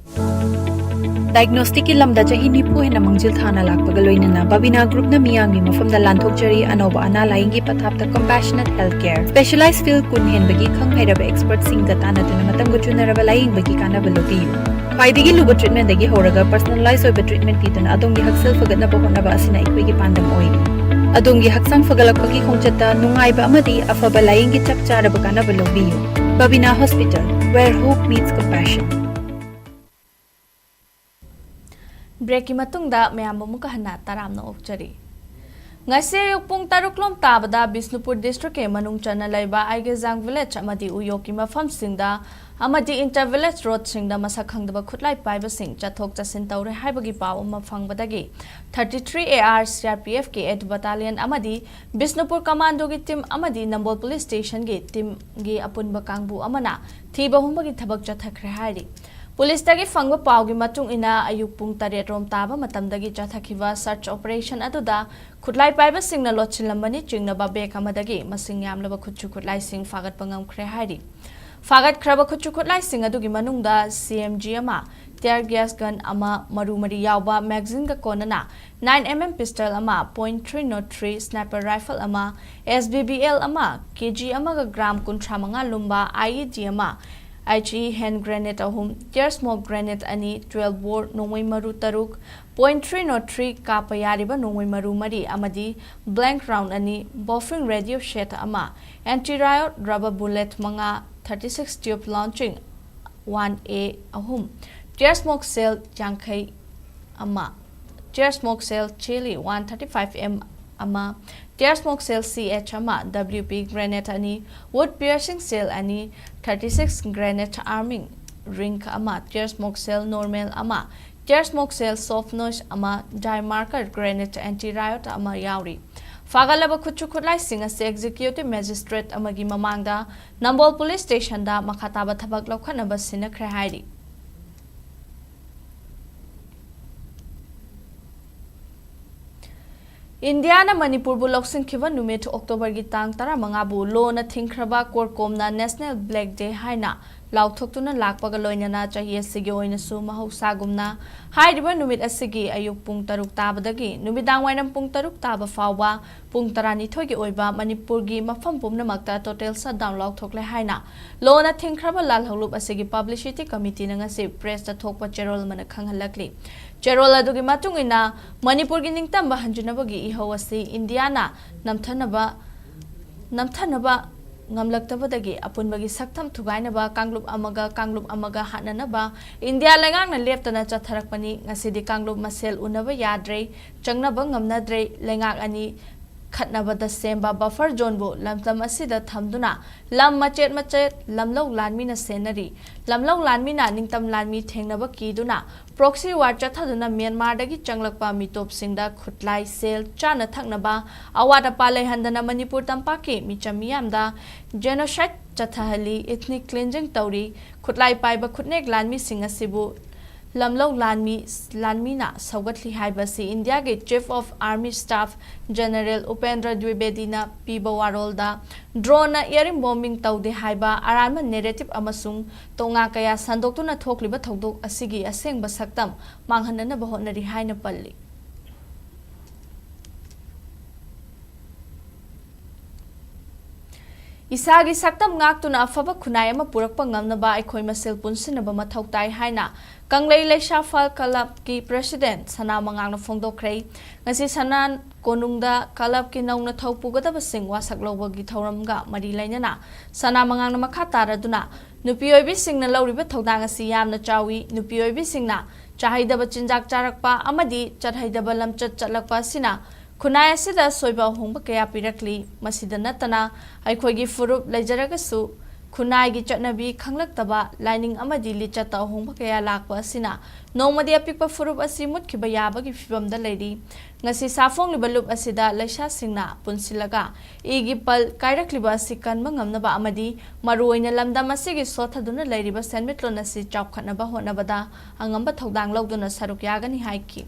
ꯗꯥꯏꯒꯅꯣꯁꯇꯤꯛꯀꯤ ꯂꯝꯗ ꯆꯍꯤ ꯅꯤꯐꯨ ꯍꯦꯟꯅ ꯃꯥꯡꯖꯤꯜ ꯊꯥꯅ ꯂꯥꯛꯄꯒ ꯂꯣꯏꯅꯅ ꯕꯕꯤꯅꯥ ꯒ꯭ꯔꯨꯞꯅ ꯃꯤꯌꯥꯝꯒꯤ ꯃꯐꯝꯗ ꯂꯥꯟꯊꯣꯛꯆꯔꯤ ꯑꯅꯧꯕ ꯑꯅꯥ ꯂꯥꯌꯦꯡꯒꯤ ꯄꯊꯥꯞꯇ ꯀꯝꯄꯦꯁꯅꯦꯠ ꯍꯦꯜꯊ ꯀꯦꯌꯔ꯫ ꯁ꯭ꯄꯦꯁꯤꯌꯦꯂꯥꯏꯖ ꯐꯤꯜꯗ ꯀꯨꯟ ꯍꯦꯟꯕꯒꯤ ꯈꯪ ꯍꯩꯔꯕ ꯑꯦꯛꯁꯄꯔꯠꯁꯤꯡꯒ ꯇꯥꯟꯅꯗꯨꯅ ꯃꯇꯝꯒ ꯆꯨꯅꯔꯕ ꯂꯥꯌꯦꯡꯕꯒꯤ ꯀꯥꯟꯅꯕ ꯂꯧꯕꯤꯌꯨ꯫ ꯈ꯭ꯋꯥꯏꯗꯒꯤ ꯂꯨꯕ ꯇ꯭ꯔꯤꯠꯃꯦꯟꯗꯒꯤ ꯍꯧꯔꯒ ꯄꯔꯁꯣꯅꯦꯂꯥꯏꯖ ꯑꯣꯏꯕ ꯇ꯭ꯔꯤꯠꯃꯦꯟ ꯄꯤꯗꯨꯅ ꯑꯗꯣꯝꯒꯤ ꯍꯛꯁꯦꯜ ꯐꯒꯠꯅꯕ ꯍꯣꯠꯅꯕ ꯑꯁꯤꯅ ꯑꯩꯈꯣꯏꯒꯤ ꯄꯥꯟꯗꯝ ꯑꯣꯏꯔꯤ꯫ ꯑꯗꯣꯝꯒꯤ ꯍꯛꯆꯥꯡ ꯐꯒꯠꯂꯛꯄꯒꯤ ꯈꯣꯡꯆꯠꯇ ꯅꯨꯡꯉꯥꯏꯕ ꯑꯃꯗꯤ ꯑꯐꯕ ꯂꯥꯌꯦꯡꯒꯤ ꯆꯞ ꯆꯥꯔꯕ ꯀꯥꯟꯅꯕ ꯂꯧꯕꯤꯌꯨ꯫ Babina Hospital, where hope meets compassion. ꯕ꯭ꯔꯦꯛꯀꯤ ꯃꯇꯨꯡꯗ ꯃꯌꯥꯝꯕꯨ ꯑꯃꯨꯛꯀ ꯍꯟꯅ ꯇꯔꯥꯝꯅ ꯑꯣꯛꯆꯔꯤ꯫ ꯉꯁꯤ ꯑꯌꯨꯛ ꯄꯨꯡ ꯇꯔꯨꯛ ꯂꯣꯝ ꯇꯥꯕꯗ ꯕꯤꯁꯅꯨꯄꯨꯔ ꯗꯤꯁꯇ꯭ꯔꯤꯛꯀꯤ ꯃꯅꯨꯡ ꯆꯟꯅ ꯂꯩꯕ ꯑꯥꯏꯒꯦꯖꯥꯡ ꯚꯤꯂꯦꯖ ꯑꯃꯗꯤ ꯎꯌꯣꯛꯀꯤ ꯃꯐꯝꯁꯤꯡꯗ ꯑꯃꯗꯤ ꯏꯟꯇꯔ ꯚꯤꯂꯦꯖ ꯔꯣꯗꯁꯤꯡꯗ ꯃꯁꯛ ꯈꯪꯗꯕ ꯈꯨꯠꯂꯥꯏ ꯄꯥꯏꯕꯁꯤꯡ ꯆꯠꯊꯣꯛ ꯆꯠꯁꯤꯟ ꯇꯧꯔꯦ ꯍꯥꯏꯕꯒꯤ ꯄꯥꯎ ꯑꯃ ꯐꯪꯕꯗꯒꯤ thirty three A R C R P F ꯀꯤ eight battalion ꯑꯃꯗꯤ ꯕꯤꯁꯅꯨꯄꯨꯔ ꯀꯃꯥꯟꯗꯣꯒꯤ ꯇꯤꯝ ꯑꯃꯗꯤ ꯅꯝꯕꯣꯜ ꯄꯨꯂꯤꯁ ꯁ꯭ꯇꯦꯁꯟꯒꯤ ꯇꯤꯝꯒꯤ ꯑꯄꯨꯟꯕ ꯀꯥꯡꯕꯨ ꯑꯃꯅ ꯊꯤꯕ ꯍꯨꯝꯕꯒꯤ ꯊꯕꯛ ꯆꯠꯊꯈ꯭ꯔꯦ ꯍꯥꯏꯔꯤ꯫ ꯄꯨꯂꯤꯁꯇꯒꯤ ꯐꯪꯕ ꯄꯥꯎꯒꯤ ꯃꯇꯨꯡ ꯏꯟꯅ ꯑꯌꯨꯛ ꯄꯨꯡ ꯇꯔꯦꯠ ꯔꯣꯝ ꯇꯥꯕ ꯃꯇꯝꯗꯒꯤ ꯆꯠꯊꯈꯤꯕ search operation ꯑꯗꯨꯗ ꯈꯨꯠꯂꯥꯏ ꯄꯥꯏꯕꯁꯤꯡꯅ ꯂꯣꯠꯁꯤꯜꯂꯝꯕꯅꯤ ꯆꯤꯡꯅꯕ ꯕꯦꯒ ꯑꯃꯗꯒꯤ ꯃꯁꯤꯡ ꯌꯥꯝꯂꯕ ꯈꯨꯠꯁꯨ ꯈꯨꯠꯂꯥꯏꯁꯤꯡ ꯐꯥꯒꯠꯄ ꯉꯝꯈ꯭ꯔꯦ ꯍꯥꯏꯔꯤ꯫ ꯐꯥꯒꯠꯈ꯭ꯔꯕ ꯈꯨꯠꯁꯨ ꯈꯨꯠꯂꯥꯏꯁꯤꯡ ꯑꯗꯨꯒꯤ ꯃꯅꯨꯡꯗ C M G ꯑꯃ, tear gas gun ꯑꯃ, ꯃꯔꯨ ꯃꯔꯤ ꯌꯥꯎꯕ magazineꯒ ꯀꯣꯟꯅꯅ nine M M pistol ꯑꯃ, point three nought three sniper rifle ꯑꯃ, S B B L ꯑꯃ, K G ꯑꯃꯒ gram ꯀꯨꯟꯊ꯭ꯔꯥ ꯃꯉꯥ ꯂꯨꯝꯕ I E D ꯑꯃ, H E hand grenade ꯑꯍꯨꯝ, tear smoke grenade ꯑꯅꯤ, twelve bore ꯅꯣꯡꯃꯩ ꯃꯔꯨ ꯇꯔꯨꯛ, point three nought three ꯀꯥꯞꯄ ꯌꯥꯔꯤꯕ ꯅꯣꯡꯃꯩ ꯃꯔꯨ ꯃꯔꯤ ꯑꯃꯗꯤ blank round ꯑꯅꯤ, buffing radio set ꯑꯃ, anti riot rubber bullet ꯃꯉꯥ, thirty six tube launching one A ꯑꯍꯨꯝ, tear smoke shell ꯌꯥꯡꯈꯩ ꯑꯃ, tear smoke shell ꯆꯦꯜꯂꯤ one thirty five M ꯑꯃ, tear smoke shell C H ꯑꯃ, W P grenade ꯑꯅꯤ, wood piercing shell ꯑꯅꯤ, thirty six grenade arming ring ꯑꯃ, tear smoke shell normal ꯑꯃ, tear smoke shell soft noise ꯑꯃ, dye marker grenade anti riot ꯑꯃ ꯌꯥꯎꯔꯤ꯫ ꯐꯥꯒꯠꯂꯕ ꯈꯨꯠꯁꯨ ꯈꯨꯠꯂꯥꯏꯁꯤꯡ ꯑꯁꯤ executive magistrate ꯑꯃꯒꯤ ꯃꯃꯥꯡꯗ ꯅꯝꯕꯣꯜ ꯄꯨꯂꯤꯁ ꯁ꯭ꯇꯦꯁꯟꯗ ꯃꯈꯥ ꯇꯥꯕ ꯊꯕꯛ ꯂꯧꯈꯠꯅꯕ ꯁꯤꯟꯅꯈ꯭ꯔꯦ ꯍꯥꯏꯔꯤ꯫ ꯏꯟꯗꯤꯌꯥꯅ ꯃꯅꯤꯄꯨꯔꯕꯨ ꯂꯧꯁꯤꯟꯈꯤꯕ ꯅꯨꯃꯤꯠ ꯑꯣꯛꯇꯣꯕꯔꯒꯤ ꯇꯥꯡ ꯇꯔꯥꯃꯉꯥꯕꯨ ꯂꯣꯅ ꯊꯤꯡꯈ꯭ꯔꯕ ꯀꯣꯔꯀꯣꯝꯅ National Black Day ꯍꯥꯏꯅ ꯂꯥꯎꯊꯣꯛꯇꯨꯅ ꯂꯥꯛꯄꯒ ꯂꯣꯏꯅꯅ ꯆꯍꯤ ꯑꯁꯤꯒꯤ ꯑꯣꯏꯅꯁꯨ ꯃꯍꯧꯁꯥꯒꯨꯝꯅ ꯍꯥꯏꯔꯤꯕ ꯅꯨꯃꯤꯠ ꯑꯁꯤꯒꯤ ꯑꯌꯨꯛ ꯄꯨꯡ ꯇꯔꯨꯛ ꯇꯥꯕꯗꯒꯤ ꯅꯨꯃꯤꯗꯥꯡ ꯋꯥꯏꯔꯝ ꯄꯨꯡ ꯇꯔꯨꯛ ꯇꯥꯕ ꯐꯥꯎꯕ ꯄꯨꯡ ꯇꯔꯥꯅꯤꯊꯣꯏꯒꯤ ꯑꯣꯏꯕ ꯃꯅꯤꯄꯨꯔꯒꯤ ꯃꯐꯝ ꯄꯨꯝꯅꯃꯛꯇ total shutdown ꯂꯥꯎꯊꯣꯛꯂꯦ ꯍꯥꯏꯅ ꯂꯣꯅ ꯊꯤꯡꯈ꯭ꯔꯕ ꯂꯥꯜꯍꯧꯂꯨꯞ ꯑꯁꯤꯒꯤ publicity committeeꯅ ꯉꯁꯤ pressꯇ ꯊꯣꯛꯄ ꯆꯦꯔꯣꯜ ꯑꯃꯅ ꯈꯪꯍꯜꯂꯛꯂꯤ꯫ ꯆꯦꯔꯣꯜ ꯑꯗꯨꯒꯤ ꯃꯇꯨꯡ ꯏꯟꯅ ꯃꯅꯤꯄꯨꯔꯒꯤ ꯅꯤꯡꯇꯝꯕ ꯍꯟꯖꯤꯟꯅꯕꯒꯤ ꯏꯍꯧ ꯑꯁꯤ ꯏꯟꯗꯤꯌꯥꯅ ꯅꯝꯊꯅꯕ ꯅꯝꯊꯅꯕ ꯉꯝꯂꯛꯇꯕꯗꯒꯤ ꯑꯄꯨꯟꯕꯒꯤ ꯁꯛꯇꯝ ꯊꯨꯒꯥꯏꯅꯕ ꯀꯥꯡꯂꯨꯞ ꯑꯃꯒ ꯀꯥꯡꯂꯨꯞ ꯑꯃꯒ ꯍꯥꯠꯅꯅꯕ ꯏꯟꯗꯤꯌꯥ ꯂꯩꯉꯥꯛꯅ ꯂꯦꯞꯇꯅ ꯆꯠꯊꯔꯛꯄꯅꯤ꯫ ꯉꯁꯤꯗꯤ ꯀꯥꯡꯂꯨꯞ ꯃꯁꯦꯜ ꯎꯅꯕ ꯌꯥꯗ꯭ꯔꯦ, ꯆꯪꯅꯕ ꯉꯝꯅꯗ꯭ꯔꯦ꯫ ꯂꯩꯉꯥꯛ ꯑꯅꯤ ꯈꯠꯅꯕꯗ ꯁꯦꯝꯕ buffer zoneꯕꯨ ꯂꯝꯗꯝ ꯑꯁꯤꯗ ꯊꯝꯗꯨꯅ ꯂꯝ ꯃꯆꯦꯠ ꯃꯆꯦꯠ ꯂꯝꯂꯧ ꯂꯥꯟꯃꯤꯅ ꯁꯦꯟꯅꯔꯤ꯫ ꯂꯝꯂꯧ ꯂꯥꯟꯃꯤꯅ ꯅꯤꯡꯇꯝ ꯂꯥꯟꯃꯤ ꯊꯦꯡꯅꯕ ꯀꯤꯗꯨꯅ proxy war ꯆꯠꯊꯗꯨꯅ ꯃ꯭ꯌꯥꯟꯃꯥꯔꯗꯒꯤ ꯆꯪꯂꯛꯄ ꯃꯤꯇꯣꯞꯁꯤꯡꯗ ꯈꯨꯠꯂꯥꯏ, ꯁꯦꯜ, ꯆꯥꯅ ꯊꯛꯅꯕ, ꯑꯋꯥꯠ ꯑꯄꯥ ꯂꯩꯍꯟꯗꯅ ꯃꯅꯤꯄꯨꯔ ꯇꯝꯄꯥꯛꯀꯤ ꯃꯤꯆꯝ ꯃꯤꯌꯥꯝꯗ genocide ꯆꯠꯊꯍꯜꯂꯤ, ethnic cleansing ꯇꯧꯔꯤ꯫ ꯈꯨꯠꯂꯥꯏ ꯄꯥꯏꯕ ꯈꯨꯠꯅꯦꯛ ꯂꯥꯟꯃꯤꯁꯤꯡ ꯑꯁꯤꯕꯨ ꯂꯝꯂꯧ ꯂꯥꯟꯃꯤ, ꯂꯥꯟꯃꯤꯅ ꯁꯧꯒꯠꯂꯤ ꯍꯥꯏꯕꯁꯤ ꯏꯟꯗꯤꯌꯥꯒꯤ Chief of Army Staff General Upendra ꯗ꯭ꯋꯤꯕꯦꯗꯤꯅ ꯄꯤꯕ ꯋꯥꯔꯣꯜꯗ droneꯅ air bombing ꯇꯧꯗꯦ ꯍꯥꯏꯕ ꯑꯔꯥꯟꯕ narrative ꯑꯃꯁꯨꯡ ꯇꯣꯉꯥ ꯀꯌꯥ ꯁꯟꯗꯣꯛꯇꯨꯅ ꯊꯣꯛꯂꯤꯕ ꯊꯧꯗꯣꯛ ꯑꯁꯤꯒꯤ ꯑꯁꯦꯡꯕ ꯁꯛꯇꯝ ꯃꯥꯡꯍꯟꯅꯅꯕ ꯍꯣꯠꯅꯔꯤ ꯍꯥꯏꯅ ꯄꯜꯂꯤ꯫ ꯏꯁꯥꯒꯤ ꯁꯛꯇꯝ ꯉꯥꯛꯇꯨꯅ ꯑꯐꯕ ꯈꯨꯟꯅꯥꯏ ꯑꯃ ꯄꯨꯔꯛꯄ ꯉꯝꯅꯕ ꯑꯩꯈꯣꯏ ꯃꯁꯦꯜ ꯄꯨꯟꯁꯤꯟꯅꯕ ꯃꯊꯧ ꯇꯥꯏ ꯍꯥꯏꯅ ꯀꯪꯂꯩ ꯂꯩꯁꯥꯐꯜ clubꯀꯤ president ꯁꯅꯥ ꯃꯉꯥꯡꯅ ꯐꯣꯡꯗꯣꯛꯈ꯭ꯔꯦ꯫ ꯉꯁꯤ ꯁꯅꯥ ꯀꯣꯅꯨꯡꯗ clubꯀꯤ ꯅꯧꯅ ꯊꯧ ꯄꯨꯒꯗꯕꯁꯤꯡ ꯋꯥꯁꯛ ꯂꯧꯕꯒꯤ ꯊꯧꯔꯝꯒ ꯃꯔꯤ ꯂꯩꯅꯅ ꯁꯅꯥ ꯃꯉꯥꯡꯅ ꯃꯈꯥ ꯇꯥꯔꯗꯨꯅ ꯅꯨꯄꯤ ꯑꯣꯏꯕꯤꯁꯤꯡꯅ ꯂꯧꯔꯤꯕ ꯊꯧꯗꯥꯡ ꯑꯁꯤ ꯌꯥꯝꯅ ꯆꯥꯎꯏ꯫ ꯅꯨꯄꯤ ꯑꯣꯏꯕꯤꯁꯤꯡꯅ ꯆꯥꯍꯩꯗꯕ ꯆꯤꯟꯖꯥꯛ ꯆꯥꯔꯛꯄ ꯑꯃꯗꯤ ꯆꯠꯍꯩꯗꯕ ꯂꯝꯆꯠ ꯆꯠꯂꯛꯄ ꯑꯁꯤꯅ ꯈꯨꯟꯅꯥꯏ ꯑꯁꯤꯗ ꯑꯁꯣꯏꯕ ꯑꯍꯣꯡꯕ ꯀꯌꯥ ꯄꯤꯔꯛꯂꯤ꯫ ꯃꯁꯤꯗ ꯅꯠꯇꯅ ꯑꯩꯈꯣꯏꯒꯤ ꯐꯨꯔꯨꯞ ꯂꯩꯖꯔꯒꯁꯨ ꯈꯨꯟꯅꯥꯏꯒꯤ ꯆꯠꯅꯕꯤ ꯈꯪꯂꯛꯇꯕ, ꯂꯥꯏꯅꯤꯡ ꯑꯃꯗꯤ ꯂꯤꯆꯠꯇ ꯑꯍꯣꯡꯕ ꯀꯌꯥ ꯂꯥꯛꯄ ꯑꯁꯤꯅ ꯅꯣꯡꯃꯗꯤ ꯑꯄꯤꯛꯄ ꯐꯨꯔꯨꯞ ꯑꯁꯤ ꯃꯨꯠꯈꯤꯕ ꯌꯥꯕꯒꯤ ꯐꯤꯕꯝꯗ ꯂꯩꯔꯤ꯫ ꯉꯁꯤ ꯁꯥꯐꯣꯡꯂꯤꯕ ꯂꯨꯞ ꯑꯁꯤꯗ ꯂꯩꯁꯥꯁꯤꯡꯅ ꯄꯨꯟꯁꯤꯜꯂꯒ ꯏꯒꯤ ꯄꯜ ꯀꯥꯏꯔꯛꯂꯤꯕ ꯑꯁꯤ ꯀꯟꯕ ꯉꯝꯅꯕ ꯑꯃꯗꯤ ꯃꯔꯨꯑꯣꯏꯅ ꯂꯝꯗꯝ ꯑꯁꯤꯒꯤ ꯁꯣꯠꯊꯗꯨꯅ ꯂꯩꯔꯤꯕ ꯁꯦꯟꯃꯤꯠꯂꯣꯟ ꯑꯁꯤ ꯆꯥꯎꯈꯠꯅꯕ ꯍꯣꯠꯅꯕꯗ ꯑꯉꯝꯕ ꯊꯧꯗꯥꯡ ꯂꯧꯗꯨꯅ ꯁꯔꯨꯛ ꯌꯥꯒꯅꯤ ꯍꯥꯏꯈꯤ꯫